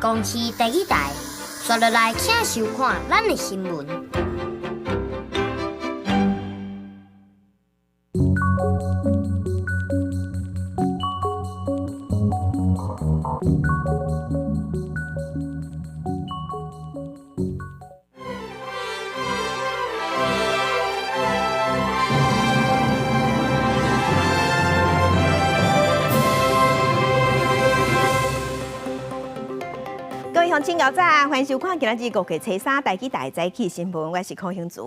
公視第一台，刷落來請收看咱的新聞。各位鄉親𠢕早，歡迎收看今仔日五月初三台語台早起新聞，我是柯興慈。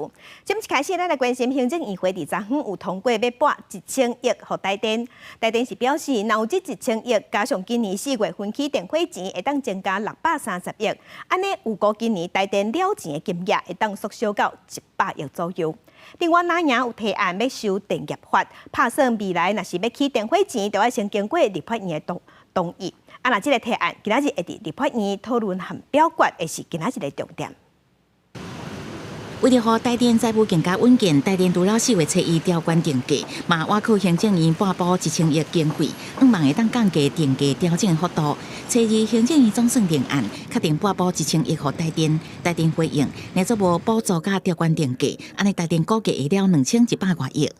這一開始，咱來關心行政院會佇昨昏有通過欲撥一千億予台電，台電是表示，若有這一千億，加上今年四月分起電費錢，會當增加630億，按呢預估今年台電了錢的金額會當縮小到100億左右。另外，藍營有提案欲修電業法，拍算未來若是欲起電費錢，就愛先經過立法院的同意。啊，若這个提案今仔日會佇立法院討論和表決，會是今仔日的重點。為著予台電債務更加穩健，台電除了四月初一調懸電價，嘛倚靠行政院撥補一千億經費，向望會當降低電價調整幅度。初二行政院總算定案，確定撥補一千億予台電，台電回應，若做無補助佮調懸電價，按呢台電估計會了2100外億。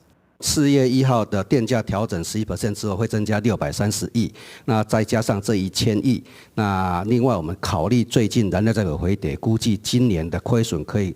4月1號的電價調整11% 之後，會增加630億，那再加上這1000億，那另外我們考慮最近燃料價格回跌，估計今年的虧損可以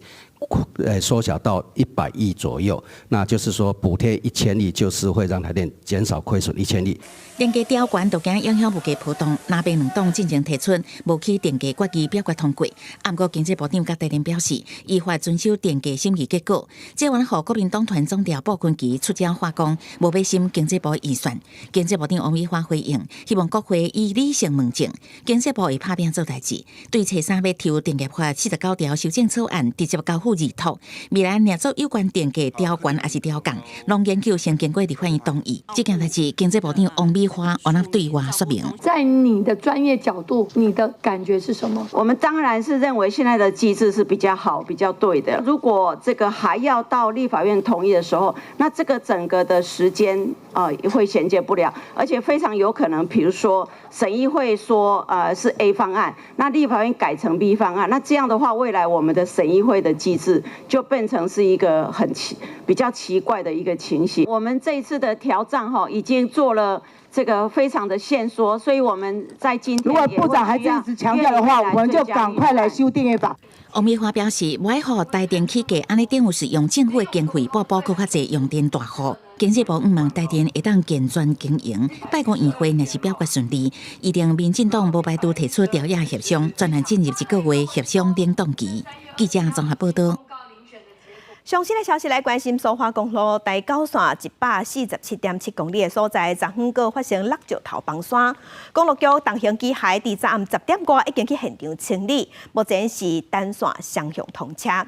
縮小到100億左右，那就是說補貼一千億，就是會讓台電減少虧損一千億。電價調懸，就驚影響物價波動。藍白兩黨進前提出無起電價決議表決通過，毋過經濟部長佮台電表示，依法遵守電價審議結果。這完予國民黨團總召傅崐萁出招話講，無欲審經濟部預算。經濟部長王美花回應，希望國會以理性問政。經濟部會拍拚做代誌，對初三欲提電業法49條修正草案直接交付二讀。未來若做有關電價調懸抑是調降，攏研究先經過立法院同意。這件代誌，經濟部長王美花按怎對外說明？在你的專業角度，你的感覺是什麼？我們當然是認為現在的機制是比較好、比較對的。如果這個還要到立法院同意的時候，那這個整個的時間啊會銜接不了，而且非常有可能，比如說審議會說是 A 方案，那立法院改成 B 方案，那這樣的話，未來我們的審議會的機制就變成是一個很奇比較奇怪的一個情形。我們這一次的調漲哈已經做了這個非常的限縮，所以我們在今天如果部長還是一直強調的話，我們就趕快來修訂法。王美花表示，無愛予台電起價，按呢等於是用政府的經費撥補閣較濟用電大戶。經濟部向望台電會當健全經營，拜五院會若是表決順利，一定民進黨無排除提出朝野協商，專案進入一個月協商冷凍期。記者綜合報導。上新的消息來關心蘇花公路台九線147.7公里的所在，昨昏閣發生落石頭崩山，公路局重型機械佇昨暗10點外已經去現場清理，目前是單線雙向通車。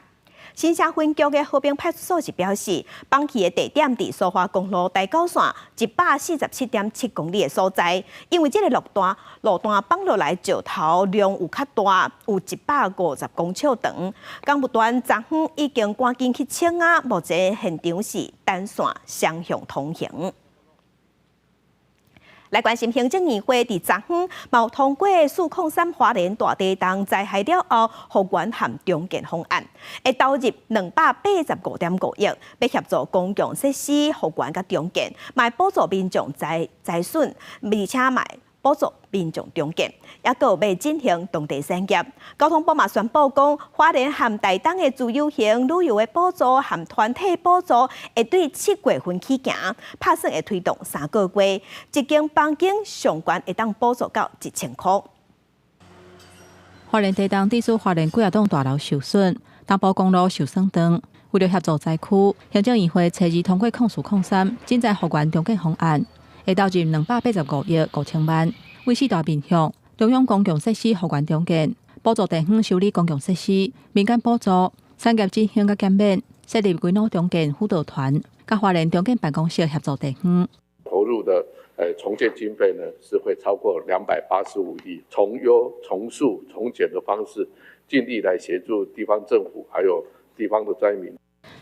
新社分局的和平派出所是表示，崩去的地點佇蘇花公路台九線147.7公里的所在，因為這个路段崩落來石頭量有較大，有150公尺長。工務團昨昏已經趕緊去清啊，目前現場是單線雙向通行。來關心行政院會佇昨昏嘛有通過403花蓮大地動災害了後復原和重建方案，會投入285.5億，欲協助公共設施復原佮重建，嘛會補助民眾災損，而且嘛會補助民眾重建，抑閣有欲振興當地產業。交通部嘛宣布講，花蓮和台東的自由行旅遊的補助和團體補助，會對7月份起行，拍算會推動3個月，一間房間上懸會當補助到1000箍。花蓮地動致使花蓮幾仔棟大樓受損，東部公路受損斷。為著協助災區，行政院會初二通過0403賑災復原重建方案，會投入285億5000萬。為四大面向：中央公共設施復原重建、補助地方修理公共設施、民間補助、產業振興佮減免、設立危老重建輔導團，佮花蓮重建辦公室協助地方。投入的重建經費呢，是會超過285億，從優、從速、從簡的方式，盡力來協助地方政府還有地方的災民。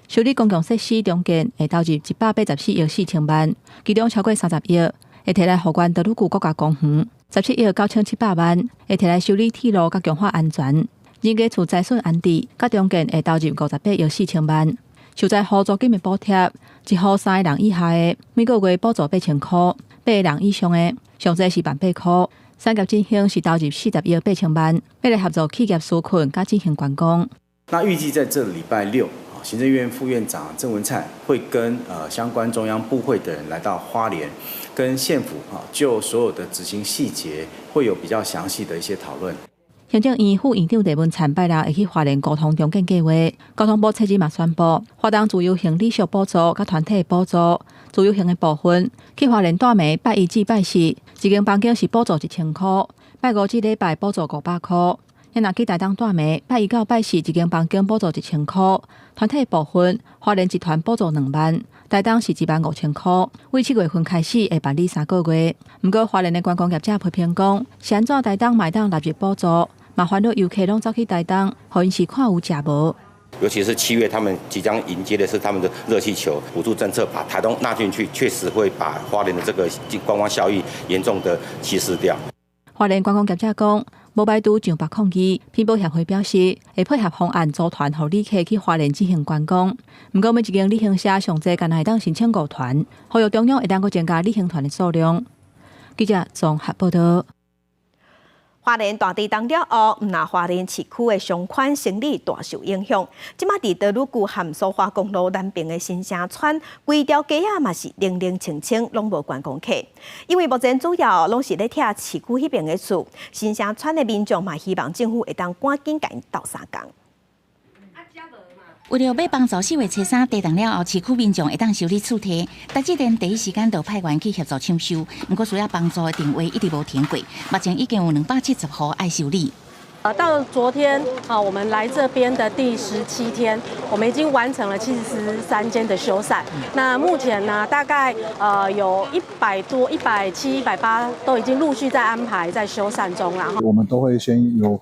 修理公共設施重建會投入184億4000萬，其中超過30億會提來復原多魯閣國家公園。17億9700萬，會提來修理鐵路佮強化安全。人家厝災損安置，佮重建會投入58億4000萬。受災戶租金的補貼，一戶三個人以下的，每個月補助8000箍；八個人以上的，上濟是18,000箍。產業振興是投入40億8000萬，欲來協助企業紓困佮振興觀光。那預計在這禮拜六，行政院副院長鄭文燦會跟相關中央部會的人來到花蓮，跟縣府啊就所有的執行細節會有比較詳細的一些討論。行政院副院長鄭文燦拜六會去花蓮溝通重建計劃，交通部初二嘛宣布，花東自由行旅宿補助佮團體補助，自由行的部分去花蓮大暝拜一至拜四，一間房間是補助1000箍，拜五至禮拜補助500箍。若去台東大暝拜一到拜四，一間房間補助1000箍，團體部分花蓮一團補助2萬，台東是1萬5千箍。為7月份開始會辦理3個月。毋過花蓮的觀光業者批評講，是按怎台東嘛會當納入補助？嘛煩惱遊客攏走去台東，予𪜶是看有食無。尤其是7月，他們即將迎接的是他們的熱氣球補助政策，把台東納進去，確實會把花蓮的這個觀光效益嚴重的稀釋掉。花蓮觀光業者講，無排除上北抗議。品保協會表示，會配合方案組團，予旅客去花蓮進行觀光。毋過每一間旅行社上濟，干焦會當申請五團，呼籲中央會當閣增加旅行團的數量。記者綜合報道。花蓮大地震了後，毋但花蓮市區的商圈生理大受影響。這馬佇多魯閣和蘇花公路南邊的新城村，規條街仔嘛是冷冷清清，攏無觀光客。因為目前主要攏是咧拆市區彼邊的厝，新城村的民眾嘛希望政府會當趕緊共𪜶鬥相共。為著欲幫助4月初3地震了後，市區民眾會當修理厝體，台積電第一時間就派員去協助搶修。毋過需要幫助的電話一直無停過，目前已經有270戶愛修理。到昨天啊，我們來這邊的第17天，我們已經完成了73間的修繕。那目前呢，大概有100多、170、180都已經陸續在安排在修繕中了。我們都會先有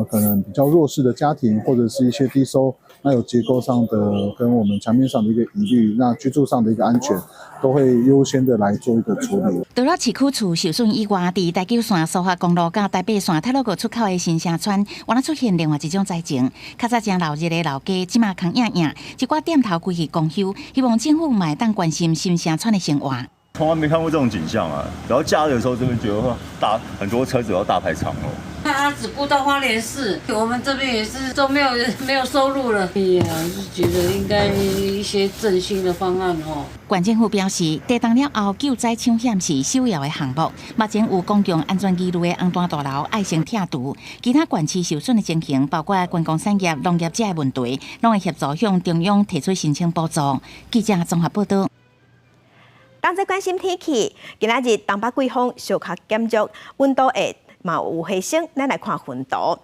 可能比較弱勢的家庭，或者是一些低收，那有結構上的跟我們牆面上的一個疑慮，那居住上的一個安全，都會優先的來做一個處理。除了市區厝受損以外，佇台九線蘇花公路佮台八線太魯閣出口的新城村，原來出現另外一種災情。較早誠鬧熱的老街，這馬空影影，一寡店頭規氣公休，希望政府嘛會當關心新城村的生活。從來沒看過這種景象啊！然後假日的時候，這邊覺得大很多車子要大排長龍。他只顧到花蓮市，我們這邊也是都沒有收入了。哎呀，是覺得應該一些振興的方案哦。縣政府表示，地震了後救災搶險是首要的項目。目前有公共安全疑慮的紅單大樓愛先拆除，其他縣市受損的情形，包括觀光產業、農業這的問題，攏會協助向中央提出申請補助。記者綜合報道。當在關心天氣，今仔日東北季風小可減弱，溫度會嘛有回升。咱來看雲圖，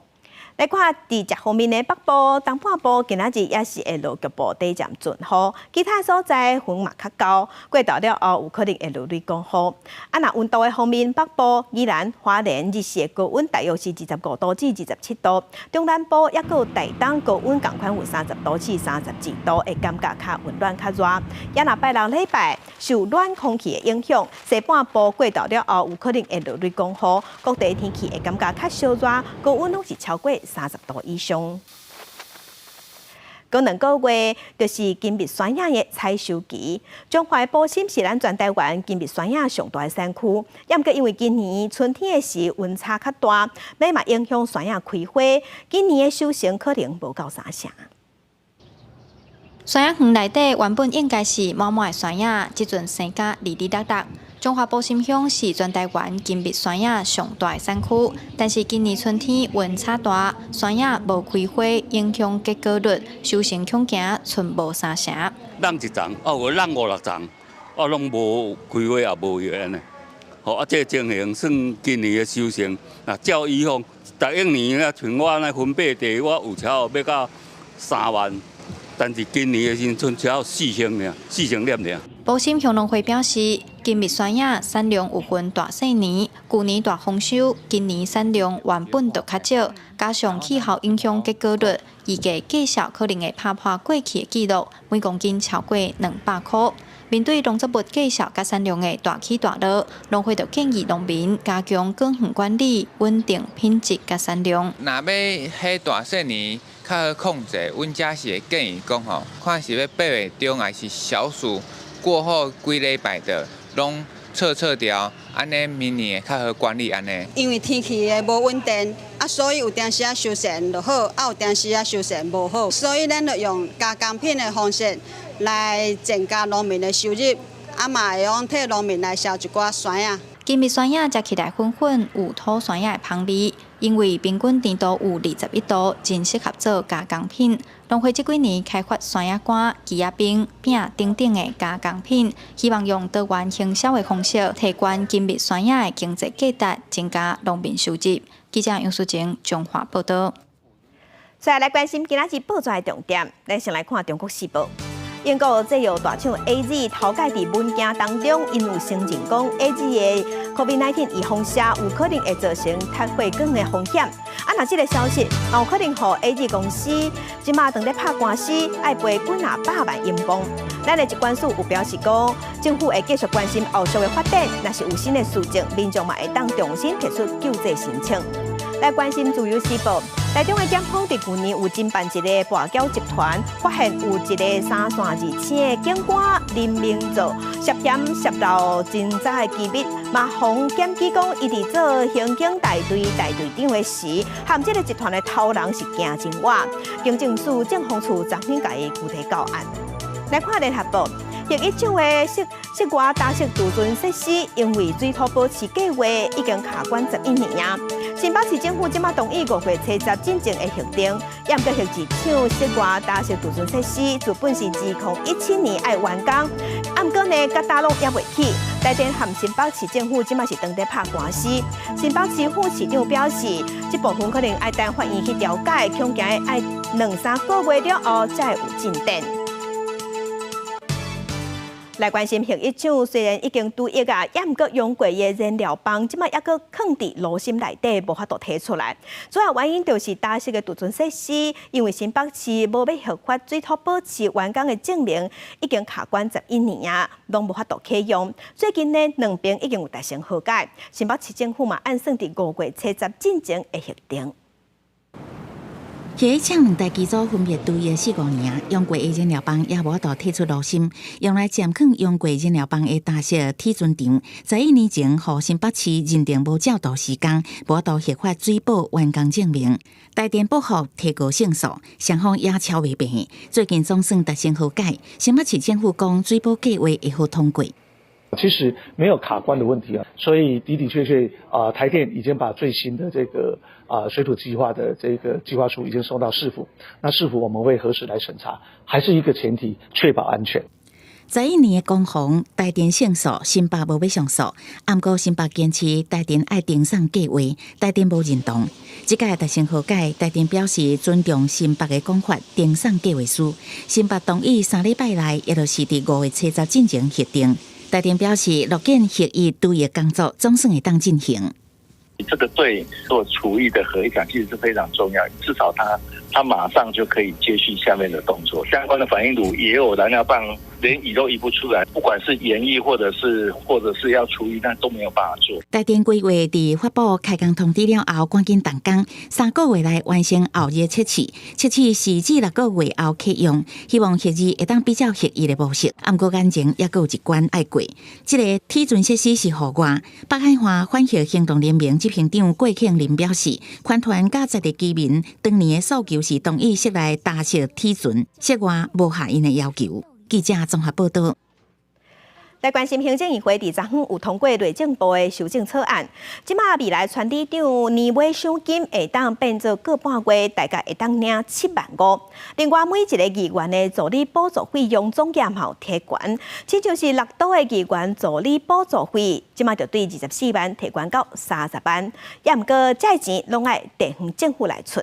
來看佇這方面的北部、東半部，今仔日也是會落局部短暫陣雨，其他所在雲嘛較高，過晝了後有可能會落雷公雨。啊，若溫度的方面，北部、宜蘭、花蓮日時的高溫大約是25度至27度，中南部抑閣有台東高溫仝款有30度至32度，會感覺較溫暖較熱。也若拜六禮拜受暖空氣的影響，西半部過晝了後有可能會落雷公雨，各地天氣會感覺較燒熱，高溫攏是超過30度以上。過2個月就是金蜜酸葉的採收期。彰化埔心是咱全台灣金蜜酸葉上大的產區，也毋過因為今年春天的時溫差較大，欲嘛影響酸葉開花，今年的收成可能無夠三成。酸葉園內底原本應該是滿滿的酸葉，這陣生甲離離落落。彰化埔心鄉是全台灣金蜜酸葉上大的產區，但是今年春天溫差大，酸葉無開花，影響結果率，收成恐驚賰無三成。挵一叢，哦，有挵五六叢，哦，攏無開花也無葉按呢。吼，啊，這個情形算今年的收成，若照以往，逐一年啊，像我按呢分貝地，我有超欲到3萬。但是今年的時陣賰4成爾，4成粒爾。埔心鄉農會表示，金蜜酸仔產量有分大細年，舊年大豐收，今年產量原本就較少，加上氣候影響結果率，預計價數可能會拍破過去的紀錄，每公斤超過200箍。面對農作物價數佮產量的大起大落，農會就建議農民加強果園管理，穩定品質佮產量。若欲彼大細年較好控制，阮遮是會建議講吼，看是欲8月中抑是小暑過後幾禮拜的，攏撤撤掉，按呢明年會較好管理按呢。因為天氣的無穩定，啊，所以有當時仔收成就好，啊，有當時仔收成無好，所以咱就用加工品的方式來增加農民的收入，啊嘛會用替農民來銷一寡酸仔。金蜜酸仔食起來粉粉，有土酸仔的芳味。因為平均甜度有21度，真適合做加工品。農會這幾年開發酸仔乾、枝仔冰、餅等等的加工品，希望用多元行銷的方式，提懸金蜜酸仔的經濟價值，增加農民收入。記者楊淑靜彰化報導。再來關心今仔日報紙的重點，咱先來看《中國時報》。英國製藥大廠 AZ 頭擺佇文件當中，𪜶有承認講 AZ 的 COVID-19 預防射有可能會造成塌血管的風險。啊，若這个消息，有可能予 AZ 公司這馬正咧拍官司，愛賠幾若百萬英鎊。咱的疾管署有表示講，政府會繼續關心後續的發展，若是有新的事情，民眾嘛會當重新提出救濟申請。來關心自由時報，台中的檢方佇舊年有偵辦一个跋筊集團，發現有一个三線二星的警官林明做涉嫌泄露偵查的機密，嘛予檢舉講伊佇做刑警大隊大隊長的時，和這个集團的頭人是行真倚，警政署政風處昨昏共伊具體告案。來看聯合報。核一廠的室外焦蝕貯存設施，因為水土保持計劃已經卡關11年啊。新北市政府這馬同意5月70進前會核定，毋過核二廠室外焦蝕貯存設施，自本是2017年愛完工，毋過呢，佮今攏猶未起。台電和新北市政府這馬是當咧拍官司。新北市副市長表示，這部分可能愛等法院去調解，恐驚愛兩三個月了後才會有進展。來關心核一廠，雖然已經除役啊，毋過用過的燃料棒，這馬猶閣囥佇爐心內底，無法度提出來。主要原因就是焦蝕的貯存設施，因為新北市無欲核發水土保持完工的證明，已經卡關十一年啊，攏無法度啟用。最近呢，兩邊已經有達成和解，新北市政府嘛按算佇5月70進前會核定。核一廠兩台機組分別除役四五年，用過的燃料棒也無法度提出爐心，用來暫囥用過燃料棒的焦蝕儲存場。11年前，予新北市認定無照度施工，無法度核發水保完工證明。台電報復提告勝訴，雙方也吵袂平。最近總算達成和解，新北市政府講水保計劃會予通過。其實沒有卡關的問題啊，所以的的確確啊，台電已經把最新的這個啊水土計劃的這個計劃書已經送到市府，那市府我們會核實來審查，還是一個前提，確保安全。11年的攻防，台電勝訴，新北無欲上訴，毋過新北堅持台電愛重送計劃，台電無認同。這擺達成和解，台電表示尊重新北的講法，重送計劃書。新北同意3禮拜內，也就是佇5月70進前核定。台電表示，樂見核一除役工作總算會當進行。這個對做除役的核一廠其實是非常重要，至少他馬上就可以接續下面的動作。相關的反應爐也有燃料棒，連移都移不出來，不管是延役或者是要除役，那都沒有辦法做。台電規劃佇發布開工通知了後，趕緊動工，3個月內完成後日測試，測試4至6個月後啟用，希望核二會當比照核一的模式。毋過眼前猶閣有一關愛過，這個儲存設施是戶外。北海岸反核行動聯盟執行長郭慶林表示，環團佮在地居民當年的訴求是同意室內焦蝕儲存，室外無合𪜶的要求。記者綜合報導。來關心行政院會佇昨昏有通過內政部的修正草案，這馬未來村里長年尾賞金會當變做個半月，大概會當領7萬5。另外，每一个議員的助理補助費用總額嘛有提懸，親像是六都的議員助理補助費，這馬就對24萬提懸到30萬。也毋過，這个錢攏愛地方政府來出。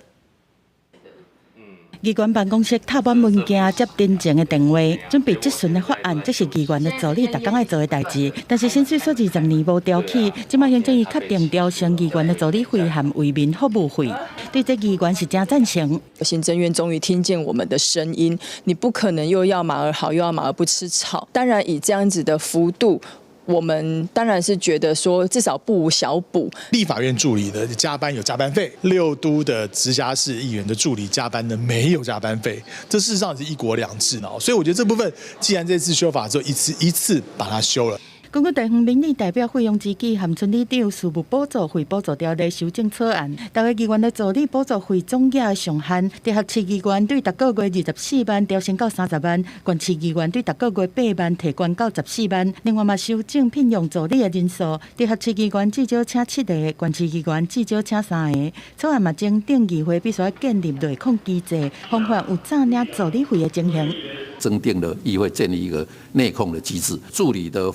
議員辦公室貼滿文件、接陳情的電話，準備質詢的法案，這是議員的助理逐工愛做的代誌。但是薪水鎖20年無調起，這擺行政院確定調升議員的助理費和為民服務費，對這議員是真贊成。行政院終於聽見我們的聲音，你不可能又要馬兒好，又要馬兒不吃草。當然以這樣子的幅度，我們當然是覺得說至少不無小補。立法院助理的加班有加班費，六都的直轄市議員的助理加班呢沒有加班費，這事實上是一國兩制呢。所以我覺得這部分既然這次修法之後，一次一次把它修了。根據地方民意代表費用之舉和村里長事務補助費補助條例修正草案，逐个議員的助理補助費總額上限，直轄市議員對逐個月24萬調升到30萬，縣市議員對逐個月8萬提懸到14萬。另外嘛，修正聘用助理的人數，直轄市議員至少請7個，縣市議員至少請3個。草案嘛，增訂議會必須建立內控機制，防範有詐領助理費的情形。增訂了議會建立一個內控的機制，助理的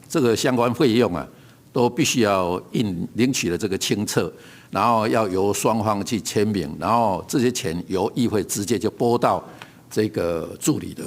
這個相關費用啊，都必須要印領取了這個清冊，然後要由雙方去簽名，然後這些錢由議會直接就撥到這個助理的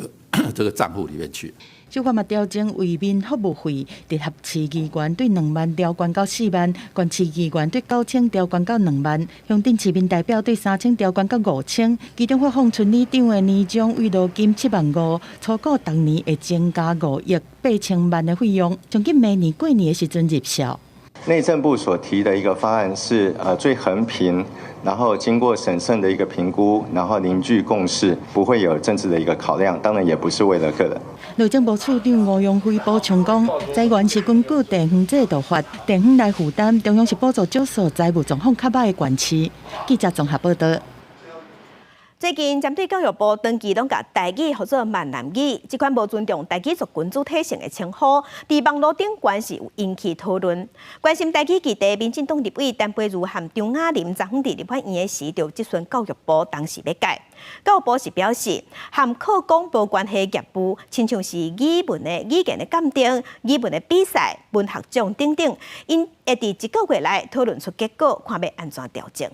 這個賬戶裡面去。修法嘛調整為民服務費，直轄市議員對2萬調懸到4萬，縣市議員對9千調懸到2萬，鄉鎮市民代表對3千調懸到5千，其中發放村里長的年終慰勞金7萬5，初估逐年會增加5億8千萬的費用，上緊明年過年的時陣入數。內政部所提的一個方案是，最衡平，然後經過審慎的一個評估，然後凝聚共識，不會有政治的一個考量，當然也不是為了個人。內政部處長吳陽輝補充講，財源是根據地方制度法，地方來負擔，中央是補助少數財務狀況較歹的縣市。記者綜合報道。最近針對教育部長期攏共台語號做閩南語，這款無尊重台語族群主體性的稱呼，佇網路頂懸是有引起討論。關心台語議題，民進黨立委陳培儒和張亞林昨昏佇立法院時，就質詢教育部當時欲改。教育部是表示，和課綱無關係業務，親像是語文的語言的鑑定、語文的比賽、文學獎等等，𪜶會佇一個月內討論出結果，看欲按怎調整。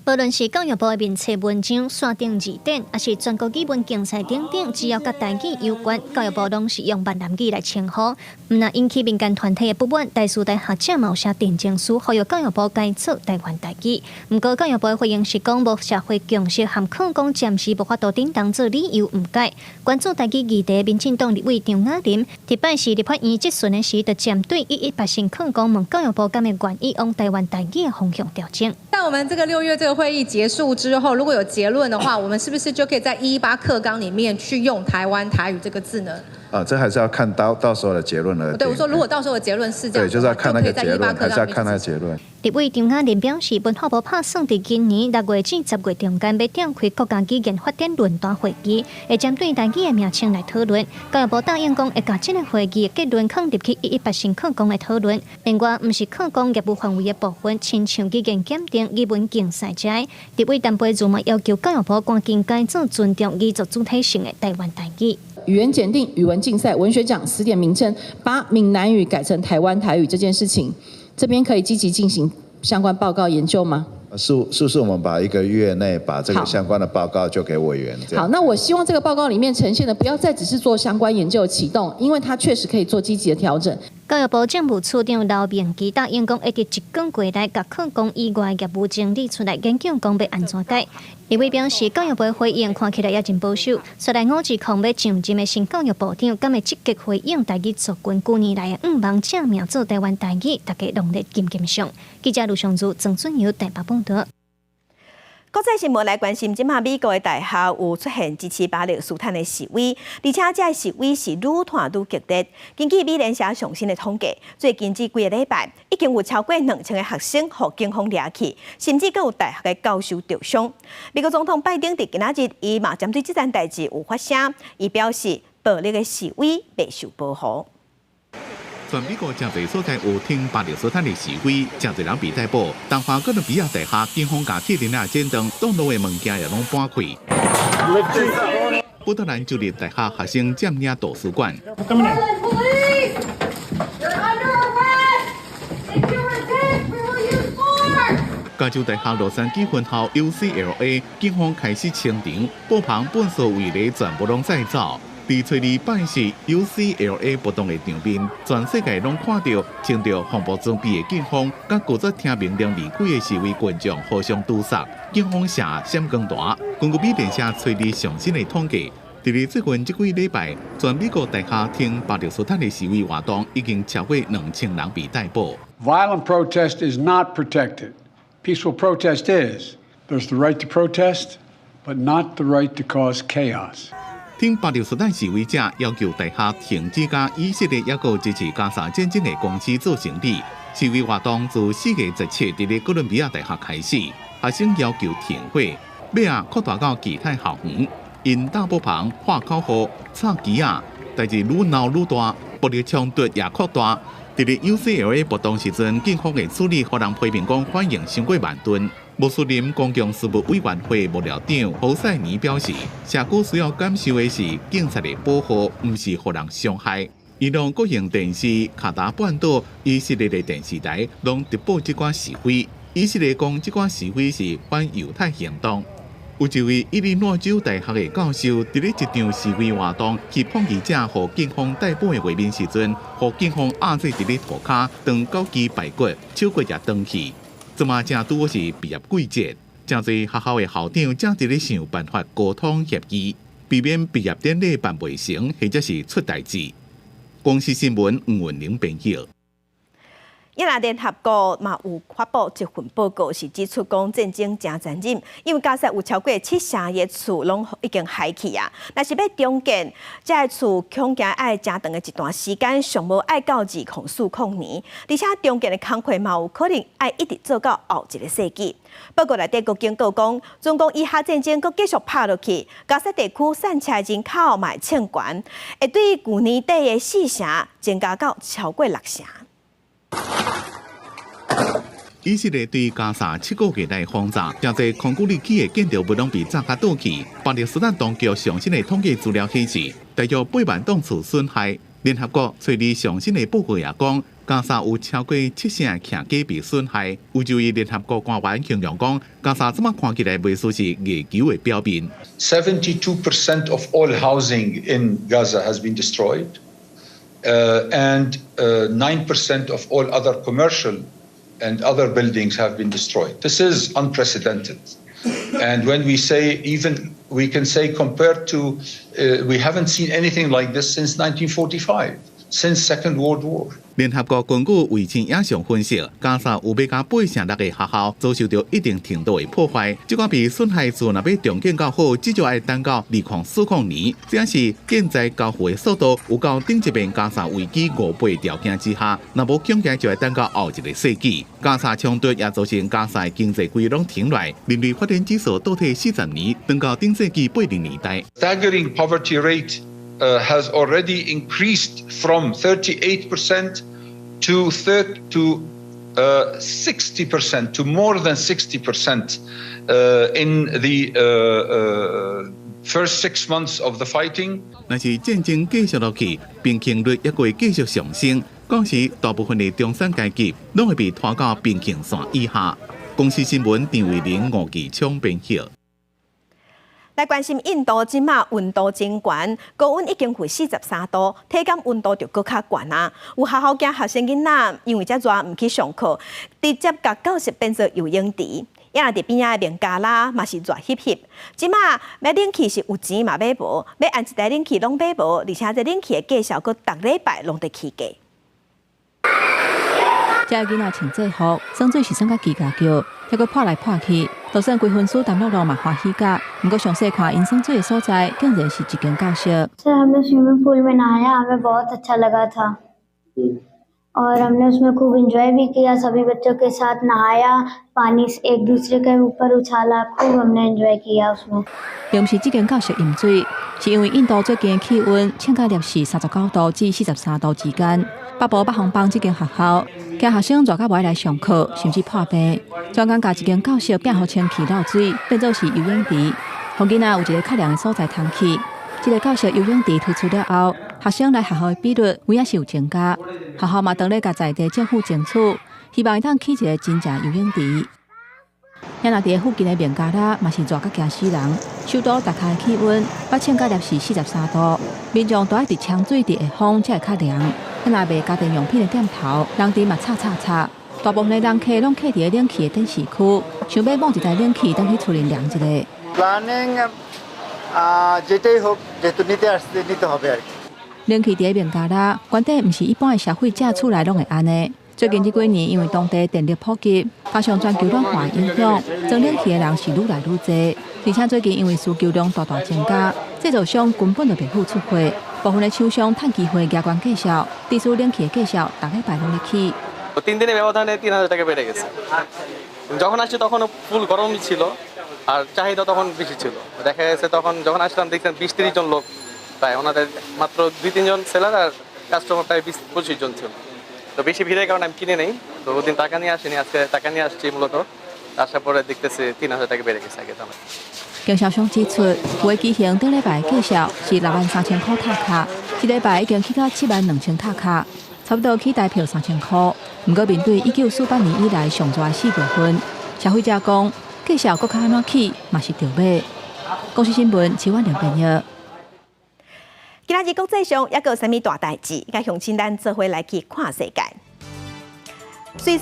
無論是教育部的面冊文章、線頂字典，抑是全國語文競賽等等，只要佮台語有關，教育部攏是用閩南語來稱呼。毋但引起民間團體的不滿，台師大學者嘛有寫陳情書，呼籲教育部改做台灣台語。毋過教育部的回應是講，無社會共識和課綱暫時無法度頂當做理由，毋改。關注台語議題，民進黨立委張亞林，禮拜四立法院質詢的時，就針對118新課綱問教育部敢會願意往台灣台語的方向調整。在我們這個6月這個會議結束之後，如果有結論的話，我們是不是就可以在118課綱裡面去用台灣台語這個字呢？啊，這還是要看到時候的結論了。對，我說如果到時候的結論是這樣，對，就是要看那個結論，還是要看那個結論。立委張亞林表示，文化部拍算佇今年6月至10月中間，欲召開國家語言發展論壇會議，會針對台語的名稱來討論。教育部答應講，會共這個會議的結論放入去118新課綱的討論。另外，毋是課綱業務範圍的部分，親像語言檢定、語文競賽這，立委陳培儒嘛要求教育部趕緊改做尊重語族主體性的台灣台語。語言檢定、語文競賽、文學獎、詞典名稱，把閩南語改成台灣台語這件事情，這邊可以積極進行相關報告研究嗎？是不是我們把一個月內把這個相關的報告就給委員？好，那我希望這個報告裡面呈現的不要再只是做相關研究啟動，因為它確實可以做積極的調整。教育部政務處長劉明基答應講，會佇一個月內共課綱以外業務整理出來，研究講欲按怎改。立委表示，教育部的回應看起來也真保守。煞來吳志康欲上任的新教育部長，敢會積極回應台語族群舊年來的願望，正名做台灣台語，大家攏咧緊緊想。記者盧尚如、曾俊友台北報道。國際新聞來關心，這馬美國的大學有出現支持巴勒斯坦的示威，而且這个示威是愈湠愈激烈。根據美聯社上新的統計，最近這幾个禮拜已經有超過2000个學生予警方掠去，甚至閣有大學的教授著傷。美國總統拜登佇今仔日，伊嘛針對這件代誌有發聲，伊表示暴力的示威袂受保護。全美國誠濟所在有挺巴勒斯坦的示威，誠濟人被逮捕。東華哥倫比亞大學警方共鐵鏈仔剪斷，擋路的物件也攏搬開。波特蘭州立大學學生佔領圖書館。 Police! You're under arrest! If you resist, we will use force! 加州大學洛杉磯分校 UCLA 警方開始清場，布棚糞埽圍籬全部攏載走。佇初二拜四 UCLA 暴動的場面，全世界攏看著穿著防暴裝備的警方，佮拒絕聽命令離開的示威群眾互相堵殺，警方射閃光彈。根據美聯社初二上新的統計，佇咧最近這幾禮拜，全美國大學挺巴勒斯坦的示威活動已經超過2000人被逮捕。 Violent protest is not protected. Peaceful protest is. There's the right to protest, but not the right to cause chaos. 挺巴勒斯坦示威者要求大學停止佮以色列抑閣支持加沙戰爭的公司做生意。示威活動自4月17佇咧哥倫比亞大學開始，學生要求停火，尾仔擴大到其他校園，𪜶搭布棚、喊口號、插旗仔，代誌愈鬧愈大，暴力衝突也擴大。佇咧 UCLA 暴動時陣，警方的處理，予人批評講反應傷過慢鈍。穆斯林公共事務委員會幕僚長侯賽尼表示，社區需要感受的是警察的保護，毋是予人傷害。伊朗國營電視、卡達半島、以色列的電視台攏直播這寡示威。以色列講這寡示威是反猶太行動。有一位伊利諾州大學的教授，佇咧一場示威活動去抗議者予警方逮捕的畫面時陣，予警方壓制佇咧塗跤，斷狗肌排骨，手骨也斷去。這馬正拄好是畢業季節，誠濟學校的校長正佇咧想辦法溝通協議，避免畢業典禮辦袂成，或者是出代誌。公視新聞吳文玲編譯。伊若聯合國嘛有發布一份報告，是指出講戰爭誠殘忍，因為加沙有超過七成的厝攏已經害去啊。若是欲重建，這个厝恐驚愛誠長的一段時間，上無愛到2040年，而且重建的工課嘛有可能愛一直做到後一個世紀。報告內底閣警告講，總共以哈戰爭閣繼續拍落去，加沙地區散赤人口嘛會衝懸，會對舊年底的四成增加到超過六成。以色列對加沙7個月來轟炸，誠濟空古里起的建築物攏被炸甲倒去。巴勒斯坦當局上新的統計資料顯示，大約8萬棟厝損害。聯合國初二上新的報告也講，加沙有超過七成的徛家被損害。有一位聯合國官員形容講，加沙這馬看起來袂輸是月球的表面。 72% of all housing in Gaza has been destroyed, and 9% of all other commercial and other buildings have been destroyed. This is unprecedented. And when we say even, we can say compared to, we haven't seen anything like this since 1945, since Second World War. 聯合國根據衛星影像分析，加沙有欲加8成6个學校遭受著一定程度的破壞。這寡被損害厝若欲重建較好，至少愛等到2040年。這是建材交付的速度有夠頂一遍加沙危機5倍條件之下，若無恐驚就會等到後一個世紀。加沙衝突也造成加沙經濟規攏停落來，人類發展指數倒退40年，轉到頂世紀80年代。 Staggering poverty rate has already increased from 38% to 60% to more than 60% in the first 6 months of the fighting. 若是戰爭繼續落去，貧窮率也會繼續上升，到時大部分的中產階級攏會被拖到貧窮線以下。公視新聞張慧玲、吳繼昌編譯。來關心印度這馬溫度真懸，高溫已經有43度，體感溫度就閣較懸啊！有學校驚學生囡仔因為遮熱毋去上課，直接共教室變做游泳池。也若佇邊仔的孟加拉嘛是熱翕翕，這馬買冷氣是有錢嘛買無，欲按一台冷氣攏買無，而且這冷氣的價數閣逐禮拜攏佇起價。這个囡仔穿制服，耍水是耍甲吱吱叫，猶閣潑來潑去，就算規分師淡落落嘛歡喜甲。毋過詳細看𪜶耍水的所在，竟然是一間教室。 सर हमने swimming pool में नहाया, हमें बहुत अच्छा लगा था और हमने उसमें खूब इंजॉय भी किया। सभी बच्चों के साथ नहाया, पानी से एक दूसरे के ऊपर उछाला, खूब हमने एंजॉय किया उसमें。並毋是這間教室淹水，是因為印度最近氣溫衝到攝氏39度至43度之間。北部北方邦這間學校，驚學生熱甲無愛來上課，甚至破病，專工共一間教室變予清氣漏水，變做是游泳池，予囡仔有一个較涼的所在通去。這个教室游泳池推出了後，學生來學校的比率有影是有增加。學校嘛當咧共在地政府爭取，希望會當起一个真正游泳池。也若佇附近的孟加拉嘛是熱甲驚死人，首都達卡的氣溫捌衝到攝氏43度，民眾都愛佇沖水佇下風才會較涼。啊，若賣家電用品的店頭，人佇嘛吵吵吵。大部分的人客攏徛佇冷氣的展示區，想欲摸一台冷氣，轉去厝裡涼一下。 Planning যেটাই হোক যেহেতু নিতে আসছে নিতে হবে আর কি。冷氣佇孟加拉，原底毋是一般的消費者厝內攏會按呢。最近這幾年，因為當地電力普及，加上全球暖化影響，裝冷氣的人是愈來愈濟。而且最近因為需求量大大增加，製造商根本就袂赴出貨。部分的廠商趁機會加懸價數，致使冷氣的價數逐禮拜攏咧起。 3 দিনের ব্যবধানে 3,000 টাকা বেড়ে গেছে। যখন আসছে তখন ফুল গরমই ছিল আর চাহিদা তখন বেশি ছিল। দেখা গেছে তখন যখন আসলাম দেখছেন 20-30 জন লোক প্রায়, ওনাদের মাত্র দুই তিনজন সেলার আর কাস্টমার প্রায় 20-25 জন ছিল। তো বেশি ভিড়ের কারণে আমি কিনে নেই, তো ওদিন টাকা নিয়ে আসিনি, আজকে টাকা নিয়ে আসছি মূলত। আসার পরে দেখতেছি 3,000 টাকা বেড়ে গেছে আগে দামে। 經銷商指出，有的機型頂禮拜價數是63,000箍塔卡，這禮拜已經起到72,000塔卡，差不多起台票3,000箍。毋過面對1948年以來上熱的4月份，消費者講價數閣較按怎起嘛是著買。公視新聞，徐婉玲編譯。今仔日國際上猶閣有啥物大代誌？共鄉親咱做伙來去看世界。瑞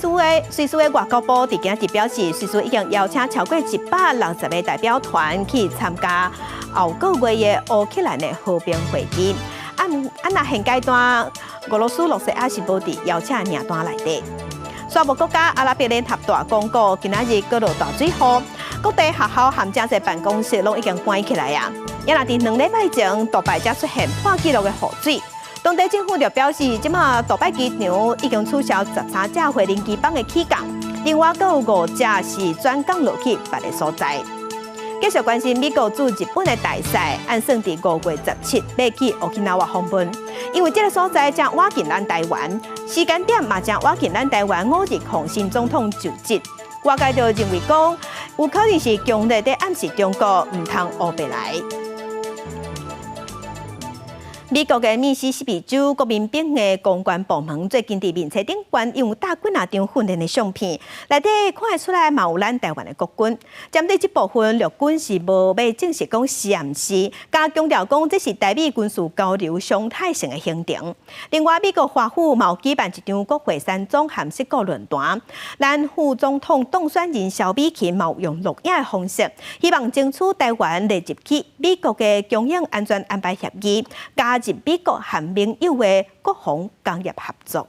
士的外交部佇今日表示，瑞士已經邀請超過160個代表團去參加後個月的烏克蘭的和平會議。啊，啊，若現階段俄羅斯、羅西亞是無佇邀請名單內底。沙漠國家阿拉伯聯合大公國今仔日閣落大水雨，各地學校和誠濟辦公室攏已經關起來啊。也若佇2禮拜前，杜拜才出現破紀錄的雨水。當地政府就表示，這馬杜拜機場已經取消13架飛行機班的起降，另外閣有5架是轉降落去別个所在。繼續關心美國駐日本的大使，按算佇5月17欲去沖繩訪問，因為這个所在正倚近咱台灣，時間點嘛正倚近咱台灣5日洪新總統就職。外界就認為講，有可能是強烈地暗示中國毋通烏白來。美國的密西西比州國民兵的公關部門最近佇面冊頂懸用搭幾若張訓練的相片，內底看會出來嘛有咱台灣的國軍。針對這部分，陸軍是無欲證實講是毋是，加強調講這是台美軍事交流常態性的行程。另外，美國華府嘛有舉辦一場國會山莊和矽谷論壇，咱副總統當選人蕭美琴嘛有用錄影的方式，希望爭取台灣列入去美國的供應安全安排協議，加入美國和盟友的國防工業合作。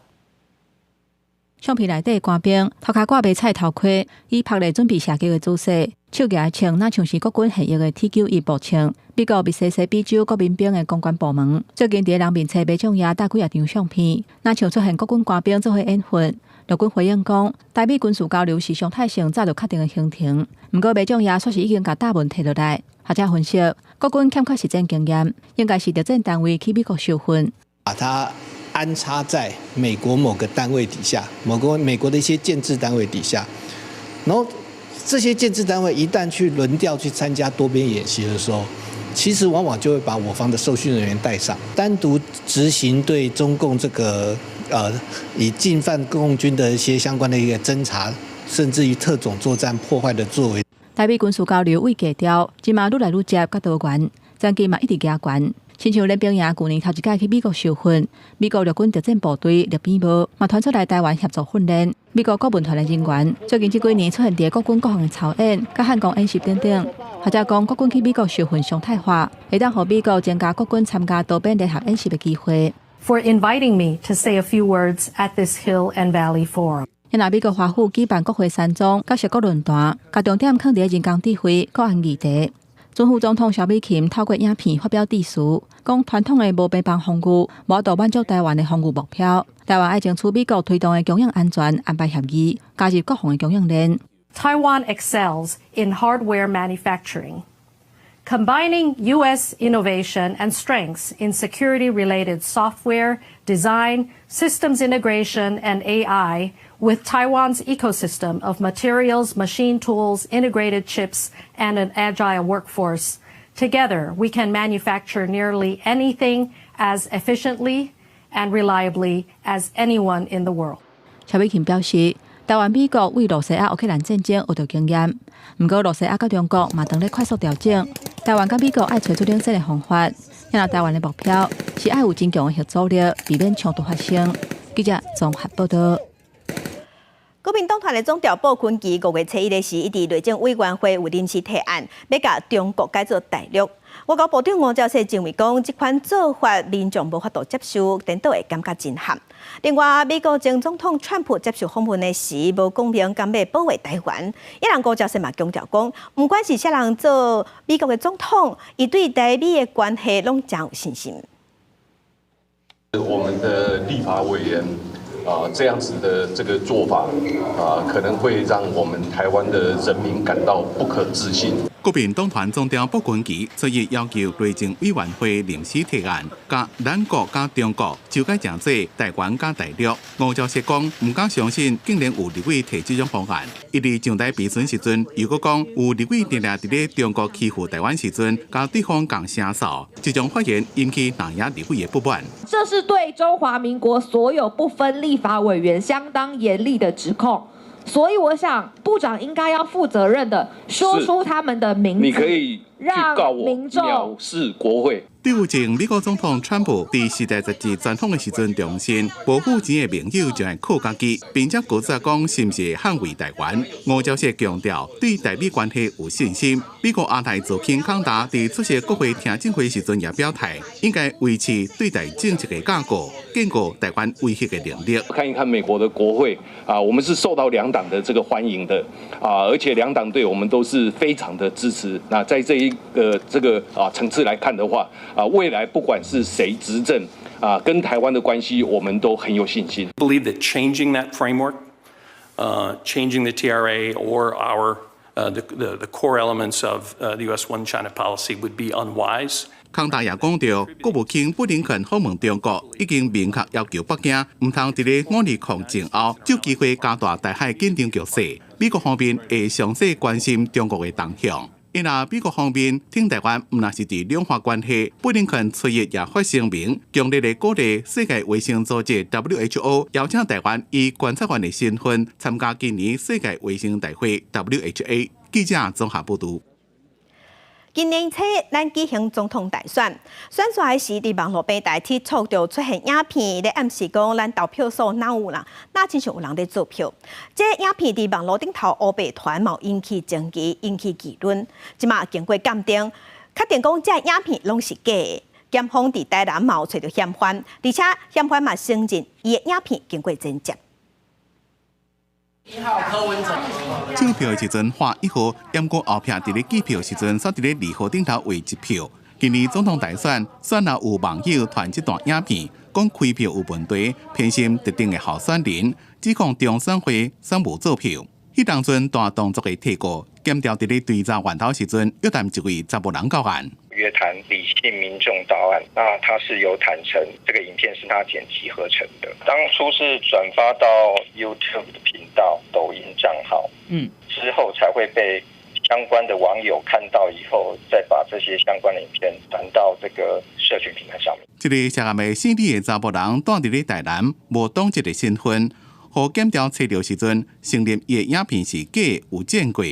相片內底官兵塗跤掛迷彩頭盔，以拍咧準備射擊的姿勢，手舉的槍若像是國軍現役的 T91步槍。美國密西西比州國民兵的公關部門最近佇人面冊馬眾頁搭幾若張相片，若像出現國軍官兵做伙演訓。陸軍回應講，台美軍事交流是常態性早就確定的行程。毋過馬眾頁煞是已經共答文提落來。學者分析，國軍欠缺實戰經驗，應該是特戰單位去美國受訓。把它安插在美國某個單位底下，某個美國的一些建制單位底下，然後這些建制單位一旦去輪調去參加多邊演習的時候，其實往往就會把我方的受訓人員帶上，單獨執行對中共這個以進犯共軍的一些相關的一個偵查，甚至於特種作戰破壞的作為。台美軍事交流為低調，這馬愈來愈接佮多元，戰機嘛一直加懸。親像練兵營舊年頭一擺去美國受訓，美國陸軍特戰部隊陸兵部嘛團出來台灣協助訓練。美國顧問團的人員最近這幾年出現佇國軍各項的操演、佮漢光演習等等。學者講，國軍去美國受訓常態化，會當予美國增加國軍參加多邊聯合演習的機會。 For inviting me to say a few words at this Hill and Valley Forum. 若美國華府舉辦國會山莊佮矽谷論壇，共重點放佇人工智慧、國安議題。準副總統蕭美琴透過影片發表致辭，講傳統的無邊防防禦無法度滿足台灣的防禦目標。台灣愛爭取美國推動的供應安全安排協議，加入國防的供應鏈。 Taiwan excels in hardware manufacturing, combining U.S. innovation and strengths in security-related software, design, systems integration, and AI with Taiwan's ecosystem of materials, machine tools, integrated chips, and an agile workforce. Together, we can manufacture nearly anything as efficiently and reliably as anyone in the world. 蕭美琴表示，台灣美國為露西亞烏克蘭戰爭學著經驗，毋過露西亞佮中國嘛當咧快速調整。台灣佮美國愛揣出領先的方法，若台灣的目標是愛有真強的嚇阻力，避免衝突發生。記者綜合報道。國民黨團的總召傅崐萁5月初1的時，伊佇內政委員會有臨時提案，欲共中國改做大陸。外交部長吳釗燮認為講，這款做法民眾無法度接受，顛倒會感覺震撼。另外，美國前總統川普接受訪問的時，無講明敢欲保衛台灣。伊人吳釗燮嘛強調講，毋管是啥人做美國的總統，伊對台美的關係攏誠有信心。我們的立法委員啊，這樣子的這個做法啊，可能會讓我們台灣的人民感到不可置信。國民黨團總召傅崐萁昨日要求內政委員會臨時提案，共咱國佮中國就改成做台灣佮大陸。吳釗燮講，毋敢相信竟然有立委提這種方案。伊佇上台備詢時陣，又閣講有立委定定佇咧中國欺負台灣時陣，共對方共聲掃，這種發言引起南亞立委的不滿。這是對中華民國所有不分立法委員相當嚴厲的指控。所以我想，部長應該要負責任的說出他們的名字，你可以去告我藐視國會。對有前美國總統川普佇時代雜誌專訪的時陣，重申無付錢的盟友就愛靠家己，並且閣再講是毋是捍衛台灣。吳釗燮強調對台美關係有信心。美國亞太助卿康達佇出席國會聽證會時陣也表態，應該維持對台政策的架構，堅固台灣威嚇的能力。看一看美國的國會啊，我們是受到兩黨的這個歡迎的啊，而且兩黨對我們都是非常的支持。那在這一個這個啊層次來看的話，啊，未來不管是誰執政，啊，跟台灣的關係，我們都很有信心。 Believe that changing that framework, changing the TRA or our the core elements of the U.S. One China policy would be unwise. 康達也講著，國務卿布林肯訪問中國，已經明確要求北京毋通佇咧5.2抗前後，就機會加大台海緊張局勢。美國方面會詳細關心中國的動向。因為美國方面挺台灣，毋但是佇兩岸關係，布林肯初一也發聲明，強烈的鼓勵世界衛生組織 WHO 邀請台灣以觀察員的身份參加今年世界衛生大會 WHA。記者綜合報導。今年初，咱舉行總統大選，選煞時，佇網路平台 TikTok 就出現影片，咧暗示講咱投票所哪有啦，哪親像有人咧做票。這個影片佇網路頂頭烏白傳，嘛引起爭議，引起議論。這馬經過鑑定，確定講這影片攏是假的。檢方佇台南嘛有揣著嫌犯，而且嫌犯嘛承認伊的影片經過剪輯。一號柯文哲。計票的時陣畫一號，毋過後壁佇咧計票時陣，煞佇咧2號頂頭畫一票。今年總統大選，選後有網友傳這段影片，講開票有問題，偏心特定的候選人，指控中選會選無做票。彼當陣大動作的提告，檢調佇咧追查源頭時陣，約談一位查某人到案。約談李姓民眾到案，那他是有坦承這個影片是他剪輯合成的。當初是轉發到 YouTube 的頻道、抖音賬號，之後才會被相關的網友看到以後，再把這些相關的影片傳到這個社群平台上面。這个涉案的姓李的查某人，蹛佇咧台南，無黨籍的身份，予檢調揣著時陣，承認伊的影片是假，有剪過。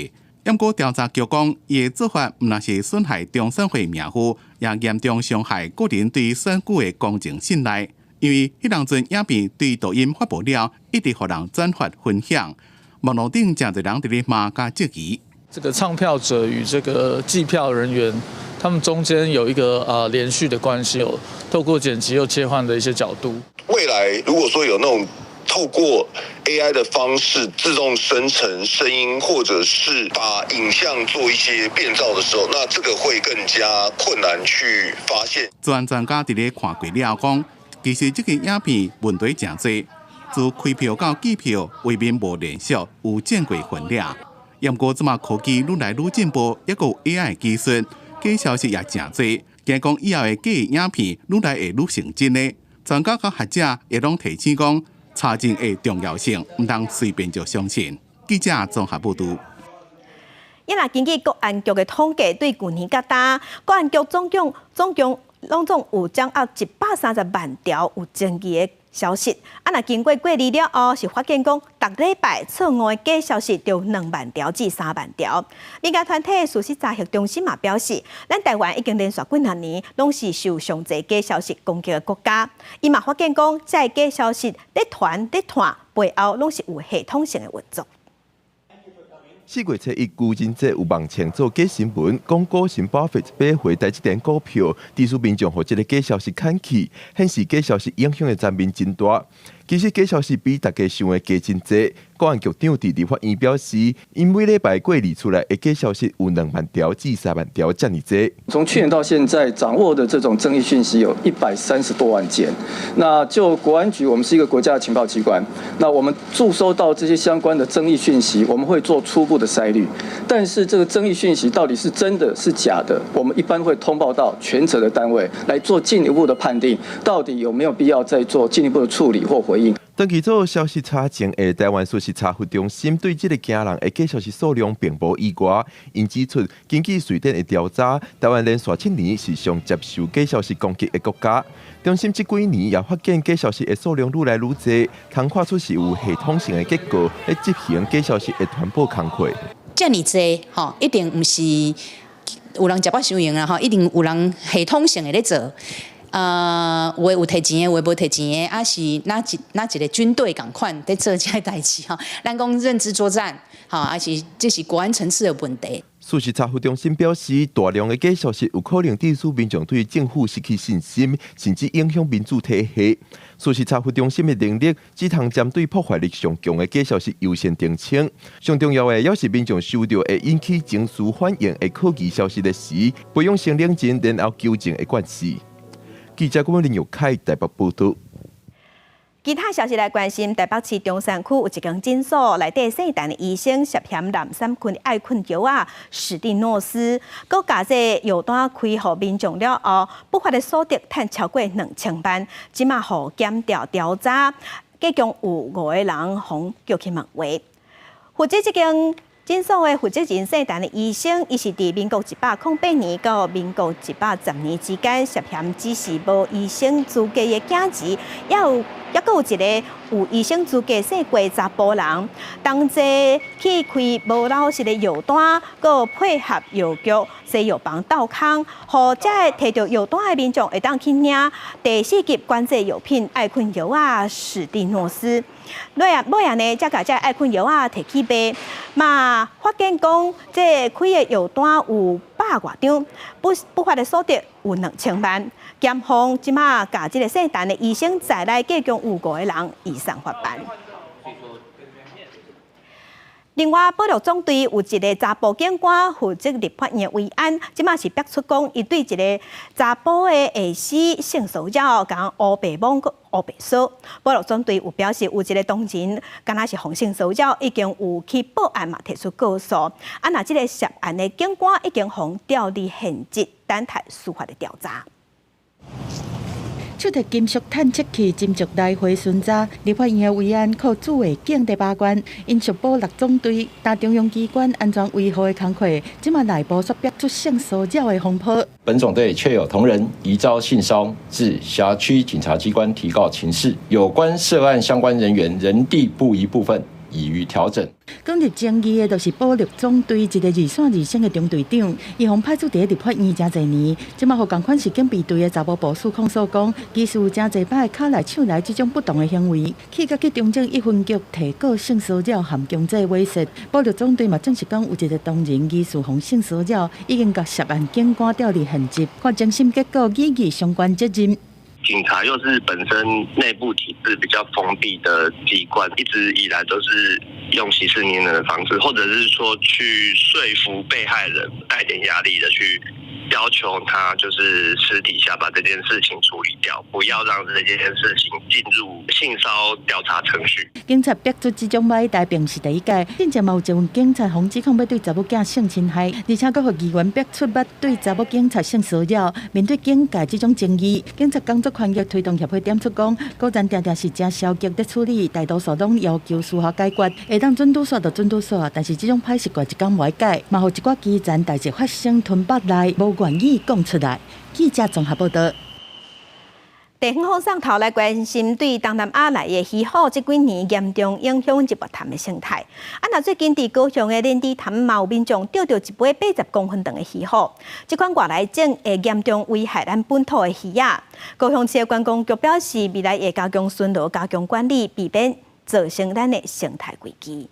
毋過調查局講，伊的做法毋但是損害中選會名譽，也嚴重傷害個人對選舉的公正信賴。因為彼當陣影片對抖音發布了，一直予人轉發分享，網路頂誠濟人佇咧罵佮質疑。這個唱票者與這個計票人員，他們中間有一個連續的關係，有透過剪輯又切換的一些角度。未來如果說有那種透過 AI 的方式自動生成聲音，或者是把影像做一些變造的時候，那這個會更加困難去發現。資安專家佇咧看過了講，其實這個影片問題誠濟，自開票到計票，畫面無連續，有剪過分了。毋過這馬科技愈來愈進步，抑閣有 AI 技術，假消息也誠濟，驚講以後的假影片愈來會愈成真的。專家佮學者也攏提醒講，查證的重要性，毋通隨便就相信。記者綜合報導。伊若根據國安局的統計，對舊年到今，國安局總共總共攏總有掌握130萬條有爭議的消息。啊，若經過過濾了後，是發現講，逐禮拜錯誤的假消息就2萬條至3萬條。民間團體事實查核中心嘛表示，咱台灣已經連續幾若年攏是受上濟假消息攻擊的國家。伊嘛發現講，這个假消息咧傳咧傳背後攏是有系統性的運作。4月初一，愚人節有網傳做假新聞，講股神巴菲特買回台積電股票，致使民眾予這个假消息牽去，顯示假消息影響的層面真大。其實假消息比大家想的加真濟。國安局長佇立法院表示，𪜶每禮拜過濾出來的假消息有2萬條至3萬條遮爾濟。從去年到現在，掌握的這種爭議訊息有130多萬件。那就國安局，我們是一個國家的情報機關，那我們注收到這些相關的爭議訊息，我們會做初步的篩濾。但是這個爭議訊息到底是真的是假的，我們一般會通報到權責的單位來做進一步的判定，到底有沒有必要再做進一步的處理或回應。長期做消息查證的台灣事實查核中心對這个驚人的假消息數量並無意外，𪜶指出，根據瑞典的調查，台灣連續7年是上接受假消息攻擊的國家。中心這幾年也發現假消息的數量愈來愈濟，通看出是有系統性的結構咧執行假消息的傳播工課。遮爾濟吼，一定毋是有人食飽傷閒啦吼，一定有人系統性的咧做。有的有提錢的，有的無提錢的，抑是哪一個軍隊仝款佇做這个代誌吼？咱講認知作戰，吼，抑是這是國安層次的問題。事實查核中心表示，大量的假消息有可能致使民眾對政府失去信心，甚至影響民主體系。事實查核中心的能力只通針對破壞力上強的假消息優先澄清。上重要的，也是民眾收著會引起情緒反應的可疑消息的時，培養先冷靜然後糾正的慣勢。記者郭林玉凱台北報道。其他消息來關心，台北市中山區有一間診所內底姓陳的醫生涉嫌濫散困愛睏藥仔史蒂諾斯，閣共這藥單開予民眾了後，不法的所得趁超過2000萬，這馬予檢調調查，計共有五個人予叫去問話。負責這間診所的負責人姓陳的醫生，伊是佇民國108年到民國110年之間涉嫌指示無醫生資格的檢治，也有抑閣有一个有醫生資格姓郭查埔人，同齊去開無老實的藥單，閣配合藥局西藥房鬥空，予這个提著藥單的民眾會當去領第四級管制藥品愛睏藥仔史蒂諾斯。尾仔尾仔呢，才共這愛睏藥仔提去賣，嘛發現講這開的藥單有百外張，不法的所得有2000萬。檢方這馬共這个姓陳的醫生在內，計共有五個人移送法辦。另外，保六總隊有一个查埔警官負責立法院維安，這馬是逼出講，伊對一个查埔的下司性騷擾，共烏白摸閣烏白捎。保六總隊有表示，有一个當事人敢若是予性騷擾，已經有去報案嘛，提出告訴。啊，若這个涉案的警官已經予調離現職，等待司法的調查。手提金屬探測器深入來回巡查，立法院的維安靠自衛警佇把關，𪜶屬保六總隊，擔中央機關安全維護的工課，這馬內部煞爆出性騷擾的風波。本總隊確有同仁疑遭性騷至轄區警察機關提告情事，有關涉案相關人員人地不一部分，已予調整。講入爭議的，就是保六總隊一个二線二星的中隊長，伊予派駐佇立法院誠濟年，這馬予仝款是警備隊的查某部屬控訴講，其實有誠濟擺跤來手來這種不當的行為，去甲去中正一分局提告性騷擾含強制猥褻。保六總隊嘛證實講，有一个同仁疑似予性騷擾，已經共涉案警官調離現職，看偵審結果擬議相關責任。警察又是本身內部體制比較封閉的機關，一直以來都是用息事寧人的方式，或者是說去說服被害人，帶點壓力的去要求他，就是私底下把這件事情處理掉，不要讓這件事情進入性騷調查程序。警察逼出這種歹代並毋是第一屆，之前嘛有一位警察予指控欲對查某囝性侵害，而且閣予議員逼出捌對查某警察性騷擾。面對警界這種爭議，警察工作權益推動協會點出講，果然定定是誠消極佇處理，大多數攏要求司法解決，會當準拄煞就準拄煞，但是這種歹習慣一工無愛改，嘛予一寡基層代誌發生吞腹內，無願意講出來。記者綜合報道。地方放送頭來關心對東南亞來的魚虎，這幾年嚴重影響日月潭的生態。啊，若最近佇高雄的蓮池潭嘛有民眾釣著一尾80公分長的魚虎，這款外來種會嚴重危害咱本土的魚仔。高雄市的觀光局表示，未來會加強巡邏、加強管理，避免造成咱的生態危機。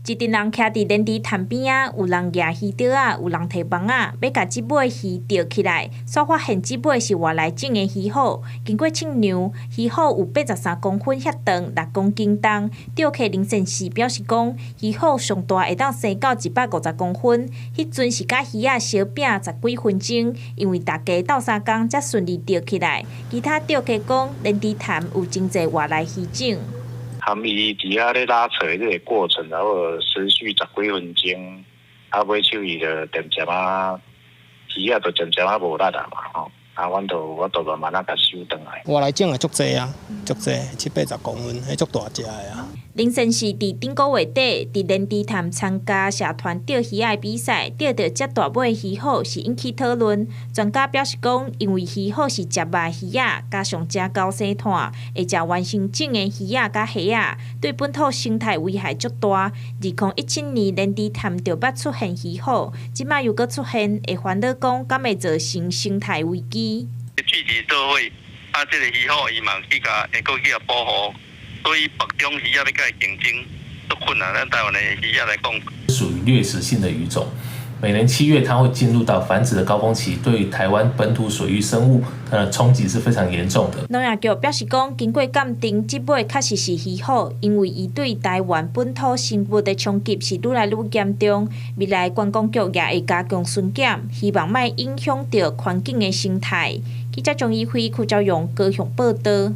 一陣人徛佇蓮池潭邊仔，有人舉魚釣仔，有人提網仔，欲共這尾魚釣起來。煞發現這尾是外來種的魚虎，經過稱量，魚虎有83公分遐長，6公斤重。釣客林先生表示講，魚虎上大會當生到150公分，彼陣是佮魚仔相拼十幾分鐘，因為大家鬥相共才順利釣起來。其他釣客講，蓮池潭有真濟外來魚種。含伊佇遐咧拉扯這個過程，然後持續十幾分鐘，啊，尾手伊就漸漸仔，魚仔就漸漸仔無力啊嘛吼，啊，阮就我就慢慢仔共收轉來。外來種的足濟啊，足濟七八十公分，彼足大隻的啊。林先生佇頂個月底佇蓮池潭參加社團釣魚仔比賽，釣著遮大尾魚虎是引起討論。專家表示講，因為魚虎是食肉魚仔，加上食高生炭，會食原生種的魚仔佮蝦仔，對本土生態危害足大。2017年蓮池潭就捌出現魚虎，這擺又閣出現，會煩惱講敢會造成生態危機。聚集社會，啊，這個魚虎伊嘛去共會閣去共保護。所以別種魚仔欲共伊競爭，足困難。咱台灣的魚仔來講，屬於掠食性的魚種。每年7月，它會進入到繁殖的高峰期，對台灣本土水域生物的衝擊是非常嚴重的。農業局表示講，經過鑑定，這尾確實是魚虎，因為伊對台灣本土生物的衝擊是愈來愈嚴重。未來觀光局也會加強巡檢，希望莫影響著環境的生態。記者張怡輝、柯昭勇高雄報導。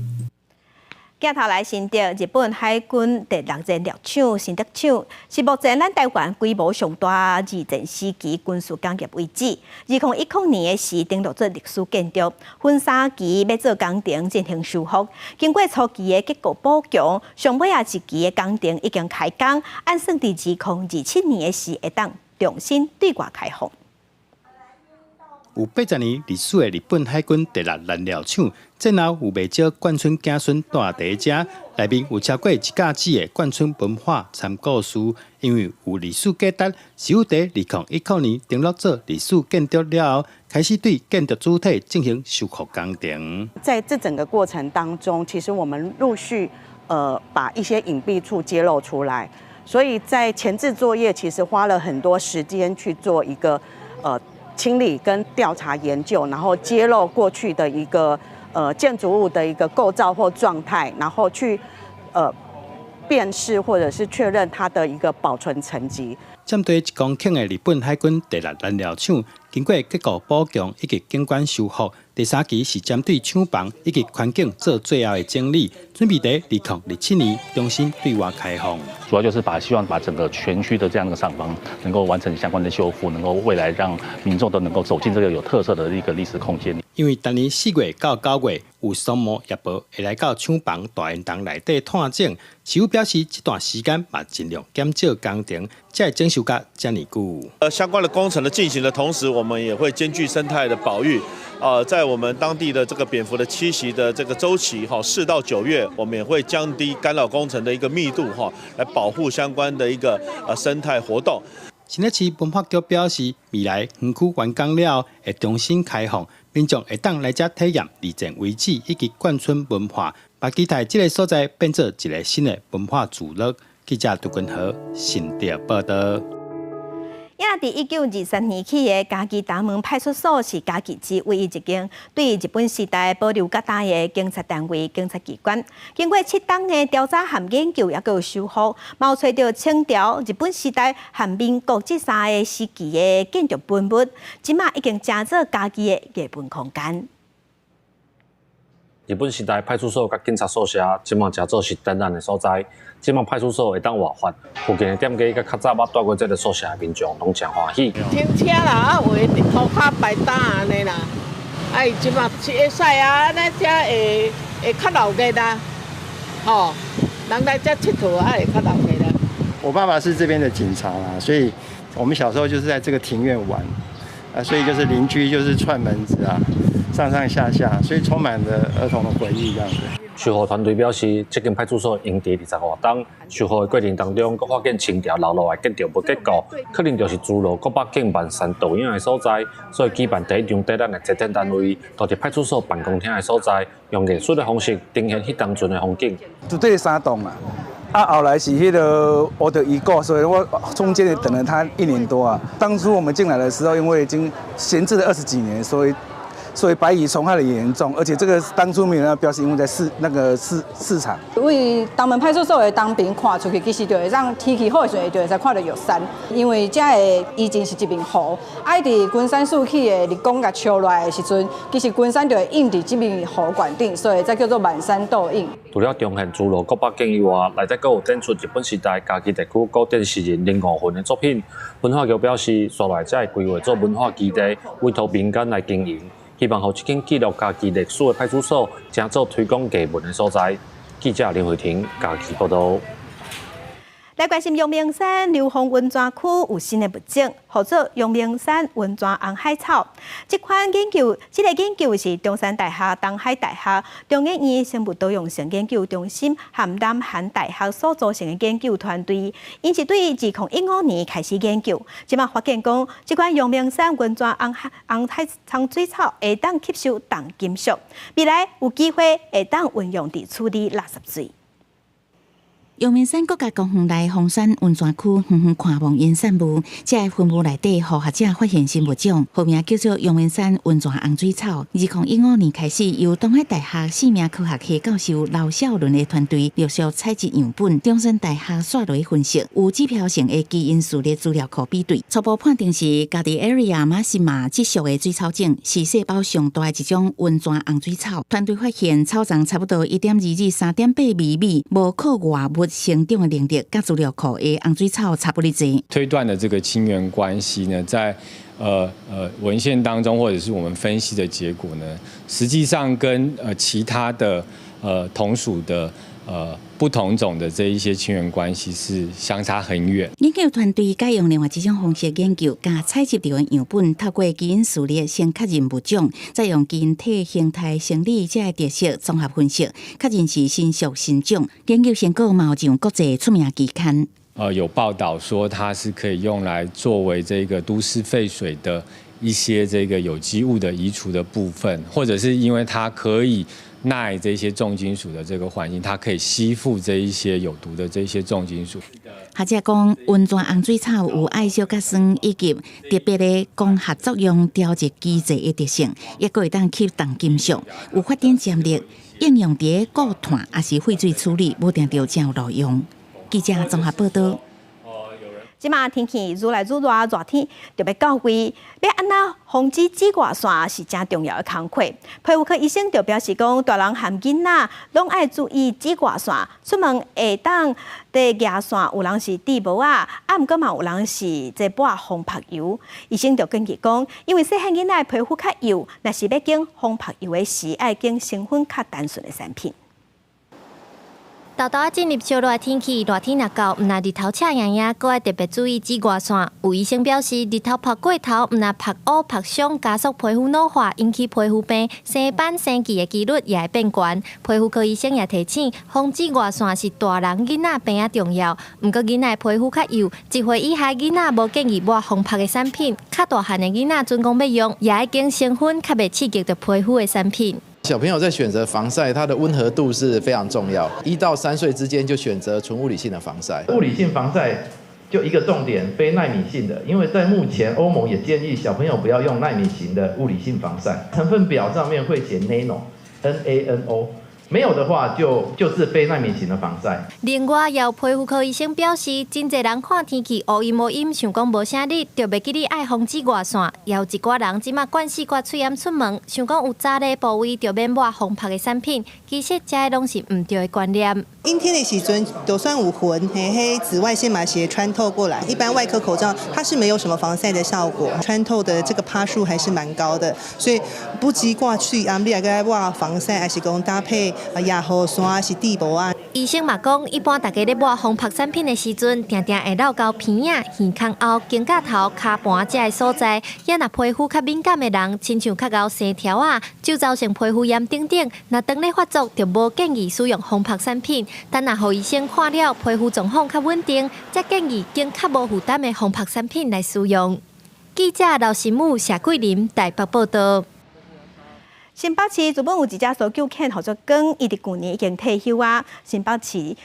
鏡頭來新竹，日本海軍第六戰列廠新竹廠是目前咱台灣規模上大二戰時期軍事工業遺址。2010年的時登錄做歷史建築，分三期欲做工程進行修復。經過初期的結構補強，上尾仔一期的工程已經開工，按算佇2027年的時會當重新對外開放。有80年歷史的日本海軍第六燃料廠，戰後有袂少眷村子孫蹛佇遮，內面有超過一甲子的眷村文化參故事。因為有歷史價值，市府佇2010年登錄做歷史建築了後，開始對建築主體進行修復工程。在這整個過程當中，其實我們陸續把一些隱蔽處揭露出來，所以在前置作業其實花了很多時間去做一個清理跟調查研究，然後揭露過去的一個建築物的一個構造或狀態，然後去辨識或者是確認它的一個保存層級。佔地1公頃的日本海軍第六燃料廠，經過結構補強以及景觀修復，第三期是針對廠房以及環境做最後的整理，準備佇2027年重新對外開放。主要就是把希望把整個全區的這樣的廠房能夠完成相關的修復，能夠未來讓民眾都能夠走進這個有特色的一個歷史空間。因為逐年4月到9月有松毛葉蟒會來到廠房大煙囱內底探種，市府表示這段時間嘛盡量減少工程，才會整修甲遮爾久。相關的工程的進行的同時，我們也會兼具生態的保育。在我們當地的這個蝙蝠的棲息的這個週期，哈，4到9月，我們也會降低干擾工程的一個密度，哈，來保護相關的一個生態活動。新北市文化局表示，未來園區完工了後，會重新開放，民眾會當來遮體驗二戰遺址以及眷村文化，把期待這個所在變做一個新的文化聚落。記者杜君和新竹報導。也佇1923年起的嘉義大門派出所是嘉義市唯一一間對日本時代保留較大的警察單位、警察機關。經過7冬的調查和研究，抑閣有修復，嘛有揣著清朝、日本時代和民國這三个時期的建築文物，這馬已經成做嘉義的藝文空間。日本時代派出所佮警察宿舍，這馬成做是展覽的所在。這馬派出所會當活化，附近的店家佮較早捌蹛過這个宿舍的民眾，攏誠歡喜。停車啦，啊，有的佇塗跤擺擔按呢啦，啊，伊這馬是會使啊，按呢才會會較鬧熱啊，吼，人來遮𨑨迌啊，會較鬧熱啦。我爸爸是這邊的警察啦，所以我們小時候就是在這個庭院玩，啊，所以就是鄰居就是串門子啊。上上下下，所以充滿了兒童的回憶，這樣子。修護團隊表示，這間派出所營地20外冬，修護的過程當中，閣發現清朝留落來建築物結構，可能就是諸羅國北境萬山倒影的所在，所以舉辦第一場展覽的策展單位，就佇派出所辦公廳的所在，用藝術的方式呈現彼當陣的風景。絕對山洞啊！啊，後來是彼个我的已故，所以我中間也等了他一年多啊。當初我們進來的時候，因為已經閒置了20幾年，所以白蟻蟲害的嚴重，而且這個當初沒有那標示，因為在市那個市市場。為東門派出所的東邊看出去，其實就會讓天氣好的時陣，就會使看到玉山。因為這个以前是一面湖，啊，佇龜山四起的日光共照落來的時陣，其實龜山就會映佇這面湖懸頂，所以才叫做萬山倒影。除了重現諸羅國北境以外，內底閣有展出日本時代嘉義地區古典詩人林五雲的作品。文化局表示，紲來才會規劃做文化基地，委託民間來經營。希望予這間記錄嘉義歷史的派出所，成做推廣藝文的所在。記者林慧婷嘉義報導。來關心陽明山流風溫泉區有新的物種，號做陽明山溫泉紅海草。這款研究，這个研究是中山大學、東海大學、中研院生物多樣性研究中心和南韓大學所組成的研究團隊，𪜶是對2015年開始研究，這馬發現講，這款陽明山溫泉紅海紅海長水草會當吸收重金屬，未來有機會會當運用佇處理垃圾水。陽明山國家公園內鳳山溫泉區，遠遠看望雲散霧，這个雲霧內底，予學者發現新物種，號名叫做陽明山溫泉紅水草。2015年開始，由東海大學生命科學系教授劉少倫的團隊陸續採集樣本，中山大學煞落分析，有指標性的基因序列資料庫比對，初步判定是 Galdieria maxima 這屬的水草種，是細胞上大的一種溫泉紅水草。團隊發現草長差不多1.2至3.8微米，無靠外物成長的能力，佮資料庫的紅水草差不離濟。推斷的這個親緣關係呢，在文獻當中，或者是我們分析的結果呢，實際上跟其他的同屬的不同種的這一些親緣關係是相差很遠。研究團隊改用另外一種方式研究，共採集著的樣本透過基因序列先確認物種，再用基因體形態、生理這个特色綜合分析，確認是新屬新種。研究成果嘛有上國際出名期刊。有報道說它是可以用來作為這個都市廢水的一些這個有機物的移除的部分，或者是因為它可以耐這些重金屬的這個環境，它可以吸附這一些有毒的這些重金屬。學者講，溫泉紅水草有愛小佮酸以及特別的光合作用調節機制的特性，抑閣會當吸重金屬，有發展潛力，應用佇固碳抑是廢水處理，無定著誠有路用。記者綜合報導。這馬天氣愈來愈熱，熱天就欲到位，欲按怎防止紫外線是誠重要的工課。皮膚科醫生就表示講，大人和囡仔攏愛注意紫外線，出門會當佇舉傘，有人是戴帽仔，啊，毋過嘛有人是這抹防曬油。醫生就建議講，因為細漢囡仔的皮膚較幼，若是欲揀防曬油的時，愛揀成分較單純的產品。沓沓仔進入燒熱的天氣，熱天若到，毋但日頭赤炎炎，閣愛特別注意紫外線。有醫生表示，日頭曝過頭，毋但曝烏曝傷，加速皮膚老化，引起皮膚病、生斑、生痣的機率也會變懸。皮膚科醫生也提醒，防紫外線是大人囡仔平仔重要。毋過囡仔的皮膚較幼，1歲以下囡仔無建議抹防曬的產品。較大漢的囡仔準講欲用，也愛揀成分較袂刺激著皮膚的產品。小朋友在選擇防曬，它的溫和度是非常重要。1到3歲之間就選擇純物理性的防曬。物理性防曬就一個重點，非奈米性的，因為在目前歐盟也建議小朋友不要用奈米型的物理性防曬。成分表上面會寫 nano，N A N O。沒有的話就是非奈米型的防曬。另外，也有皮膚科醫生表示，真濟人看天氣烏陰烏陰，想講無啥熱，就袂記得愛防紫外線。也有一寡人這馬慣勢掛喙罨出門，想講有焦的部位就免抹防曬的產品，其實這攏是毋對的觀念。陰天的時陣，就算有雲，彼紫外線嘛是會穿透過來。一般外科口罩它是沒有什麼防曬的效果，穿透的這個趴數還是蠻高的，所以不止掛喙罨，你也閣愛抹防曬，還是講搭配。啊，遮雨傘抑是戴帽仔。醫生嘛講，一般大家咧抹防曬產品的時陣，定定會落到鼻仔、耳孔後、肩胛頭、跤盤這个所在。也若皮膚較敏感的人，親像較𠢕生條仔、酒糟性皮膚炎等等，若當咧發作，就無建議使用防曬產品。等若予醫生看了，皮膚狀況較穩定，才建議揀較無負擔的防曬產品來使用。記者劉新武、謝桂林台北報道。新北市日本有一隻搜救犬，號做光，伊佇舊年已經退休啊。新北市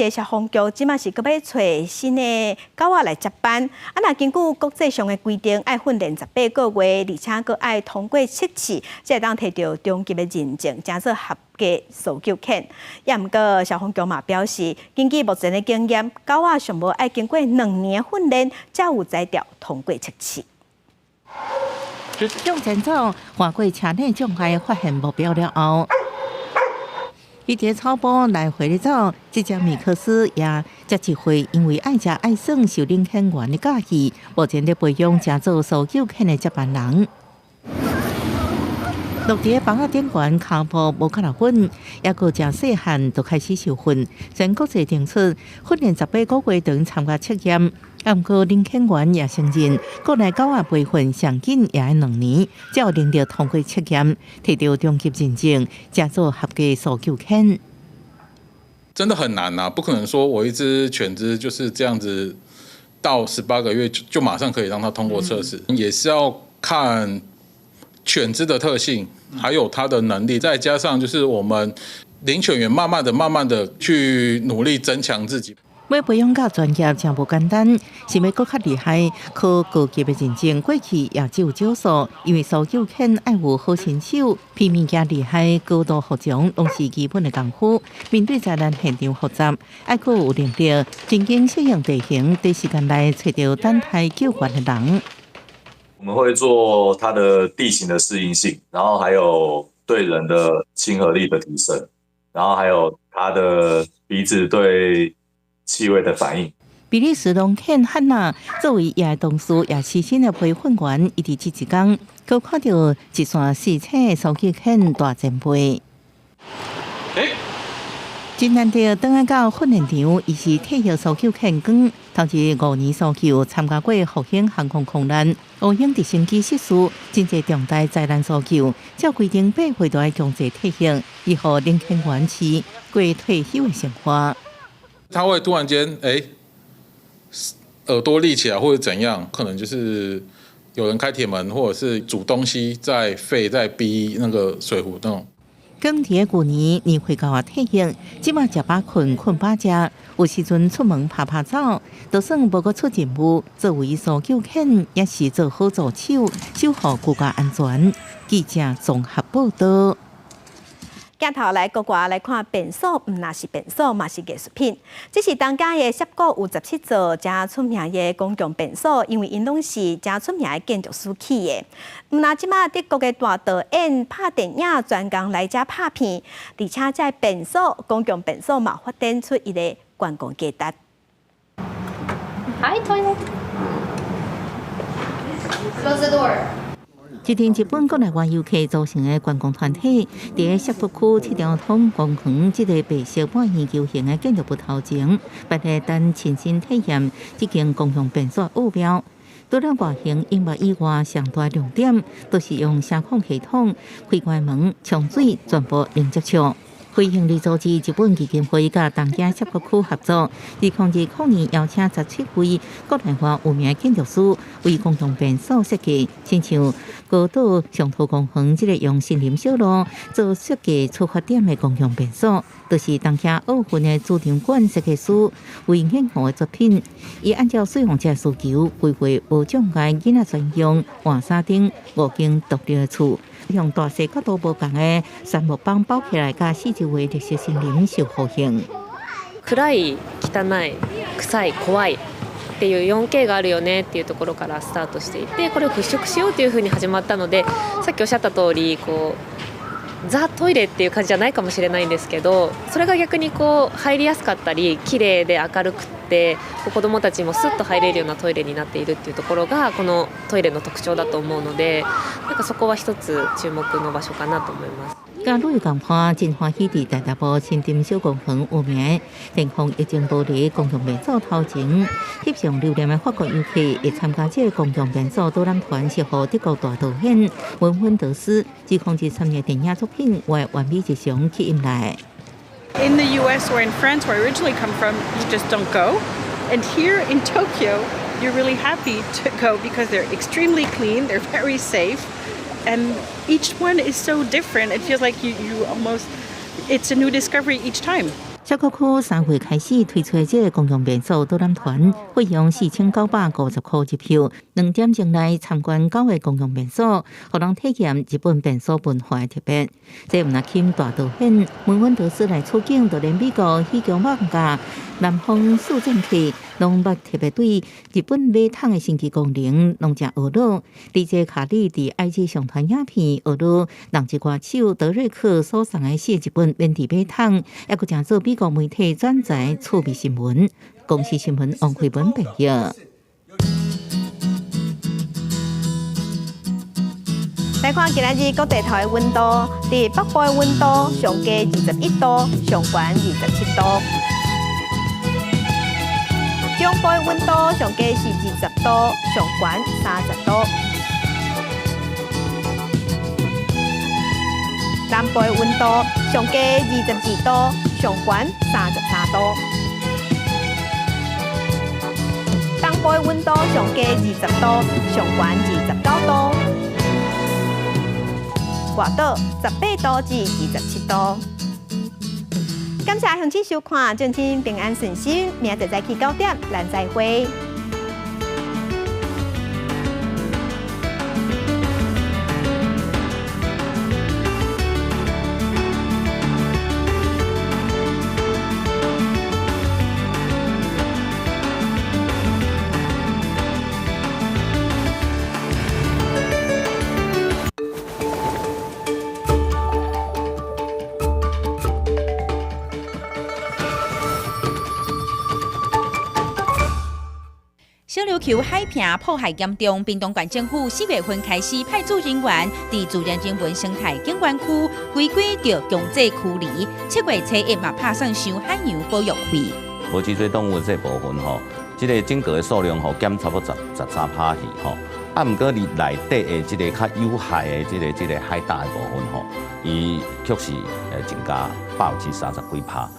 的消防局這馬是閣欲揣新的狗仔來接班。啊，若根據國際上的規定，愛訓練18個月，而且閣愛通過測試，才會當提著中級的認證，成做合格搜救犬。也毋過消防局嘛表示，根據目前的經驗，狗仔上無愛經過2年訓練，才有才調通過測試。向前走，橫過車內障礙，發現目標了後，伊佇草埔來回咧走。這隻米克斯也才一歲，因為愛食愛耍，受領犬員的教育，目前咧培養成做搜救犬的接班人。落佇房仔頂懸，跤步無較落穩，猶閣誠細漢就開始受訓。全國際定出訓練18個月長參加測驗。毋過領犬員也承認，國內狗仔培訓上緊也愛2年，才有能力通過測驗，提著中級認證，才做合格搜救犬。真的很難啊，不可能說我一隻犬隻就是這樣子，到18個月就馬上可以讓它通過測試，也是要看犬隻的特性，還有它的能力，再加上就是我們領犬員慢慢的、慢慢的去努力增強自己。欲培養到專業誠無簡單，想欲閣較厲害，考高級的認證，過去也只有少數。因為搜救犬愛有好身手，比物件厲害，高度服從，攏是基本的功夫。面對災難現場複雜，愛閣有能力，曾經適應地形，短時間內揣著等待救援的人。我們會做它的地形的適應性，然後還有對人的親和力的提升，然後還有它的鼻子對氣味的反應。比利時狼犬漢娜作為伊的同事，也是新的培訓員，伊佇這一工，閣看著一線四尺的搜救犬大前輩。真難得，轉來到訓練場，伊是退役搜救犬官，頭前5年搜救，參加過復興航空空難、烏鷹直升機失事，真濟重大災難搜救，照規定8歲就愛強制退役，伊予領犬員試過退休的生活。他會突然間，哎，耳朵立起來或者怎樣，可能就是有人開鐵門，或者是煮東西在吠，在逼那個水壺那種。剛佇舊年年歲到啊退役，這馬食飽睏，睏飽食，有時陣出門趴趴走，就算無閣出任務，作為搜救犬，也是做好助手，守護國家安全。記者綜合報道。鏡頭來國外來看，便所毋但是便所，嘛是藝術品。這是東京的澀谷有17座誠出名的公共便所，因為𪜶攏是誠出名的建築師起的。毋但這馬德國的大導演拍電影專工來遮拍片，而且這便所公共便所嘛發展出伊的觀光價值。 Hi, toilet. Close the door. 一陣日本國內外遊客組成的觀光團體，佇澀谷區鐵條通公園這个白色半圓球形的建築物頭前，辦理等親身體驗這間公共便所奧妙。除了外形音樂以外，上大重點都是用聲控系統開關門、沖水，全部零接觸。非營利組織日本基金會佮東京澀谷區合作，2020年邀請17位國內外有名建築師為公共便所設計，親像高島松濤公園這个用森林小路做設計出發點的公共便所，就是東京奧運的主場館設計師為演紅的作品。伊按照使用者需求，規劃無障礙囡仔專用換衫頂五間獨立的厝。用大細角度無仝的杉木板包起來，佮四周圍綠色森林相呼應。暗い、汚い、臭い、怖いっていう 4K があるよねっていうところからスタートしていて、これを払拭しようというふうに始まったので、さっきおっしゃった通り、こうザ・トイレっていう感じじゃないかもしれないんですけど、それが逆にこう入りやすかったり、綺麗で明るくって子どもたちもスッと入れるようなトイレになっているっていうところがこのトイレの特徴だと思うので、なんかそこは一つ注目の場所かなと思います。佮旅遊仝款，真歡喜佇大潭埔新店小公園有名電風液晶玻璃公共便所頭前翕相留念的法國遊客，會參加這個公共便所導覽團，是予德國大導演溫芬德斯2023年電影作品《我的完美日常》吸引來。 In the U.S. or in France, where I originally come from, you just don't go. And here in Tokyo, you're really happy to go because they're extremely clean, they're very safe, and each one is so different. It feels like you almost, it's a new discovery each time. 涩谷區3月開始推出這個公共便所導覽團，費用4950塊入票，2點鐘內參觀九個公共便所，予人體驗日本便所文化的特別。這毋但吸引大導演溫芬德斯來取景，就連美國喜劇漫畫《南方四賤客》攏捌特別對日本馬桶的神奇功能攏誠懊惱。DJ 卡里佇 IG 上傳影片，懊惱人一歌手德瑞克所送的四日本免治馬桶，猶閣成做美國媒體轉載趣味新聞。公視新聞王慧文報導。來看今仔日各地頭的溫度，佇北部的溫度上低21度，上懸27度；中部的溫度上低是20度，上懸30度；南部的溫度上低22度，上懸33度；東部的溫度上低20度，上懸29度。外島18度至27度。感謝鄉親收看，祝親平安順心，明仔載早起9點，咱再會。小琉球海屏破壞嚴重，屏東縣政府4月份開始派駐人員佇自然人文生態景觀區違規著強制驅離，7月初一嘛拍算收海洋保育費。無脊椎動物這部分吼，這個整個的數量吼減差不多13%去吼。啊，毋過佇內底的這個較有害的這個海膽的部分吼，伊卻是增加30幾%。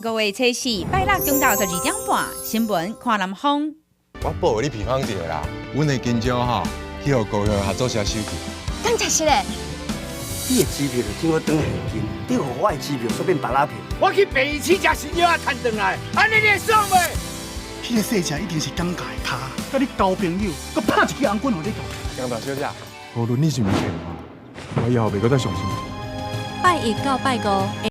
5月初四拜六中晝12點半，新聞看南方。我保予你平安著啦，阮的緊張吼，去予高雄合作社收去。敢真實嘞？你的支票就請我轉現金，你予我的支票煞變白拉票。我去便宜市食新藥仔趁轉來，按呢你會爽袂？彼個細隻一定是講價的跤，佮你交朋友，閣拍一支紅棍予你。江大小姐，無論你是毋是騙我，我以後袂閣再相信你。拜一到拜五。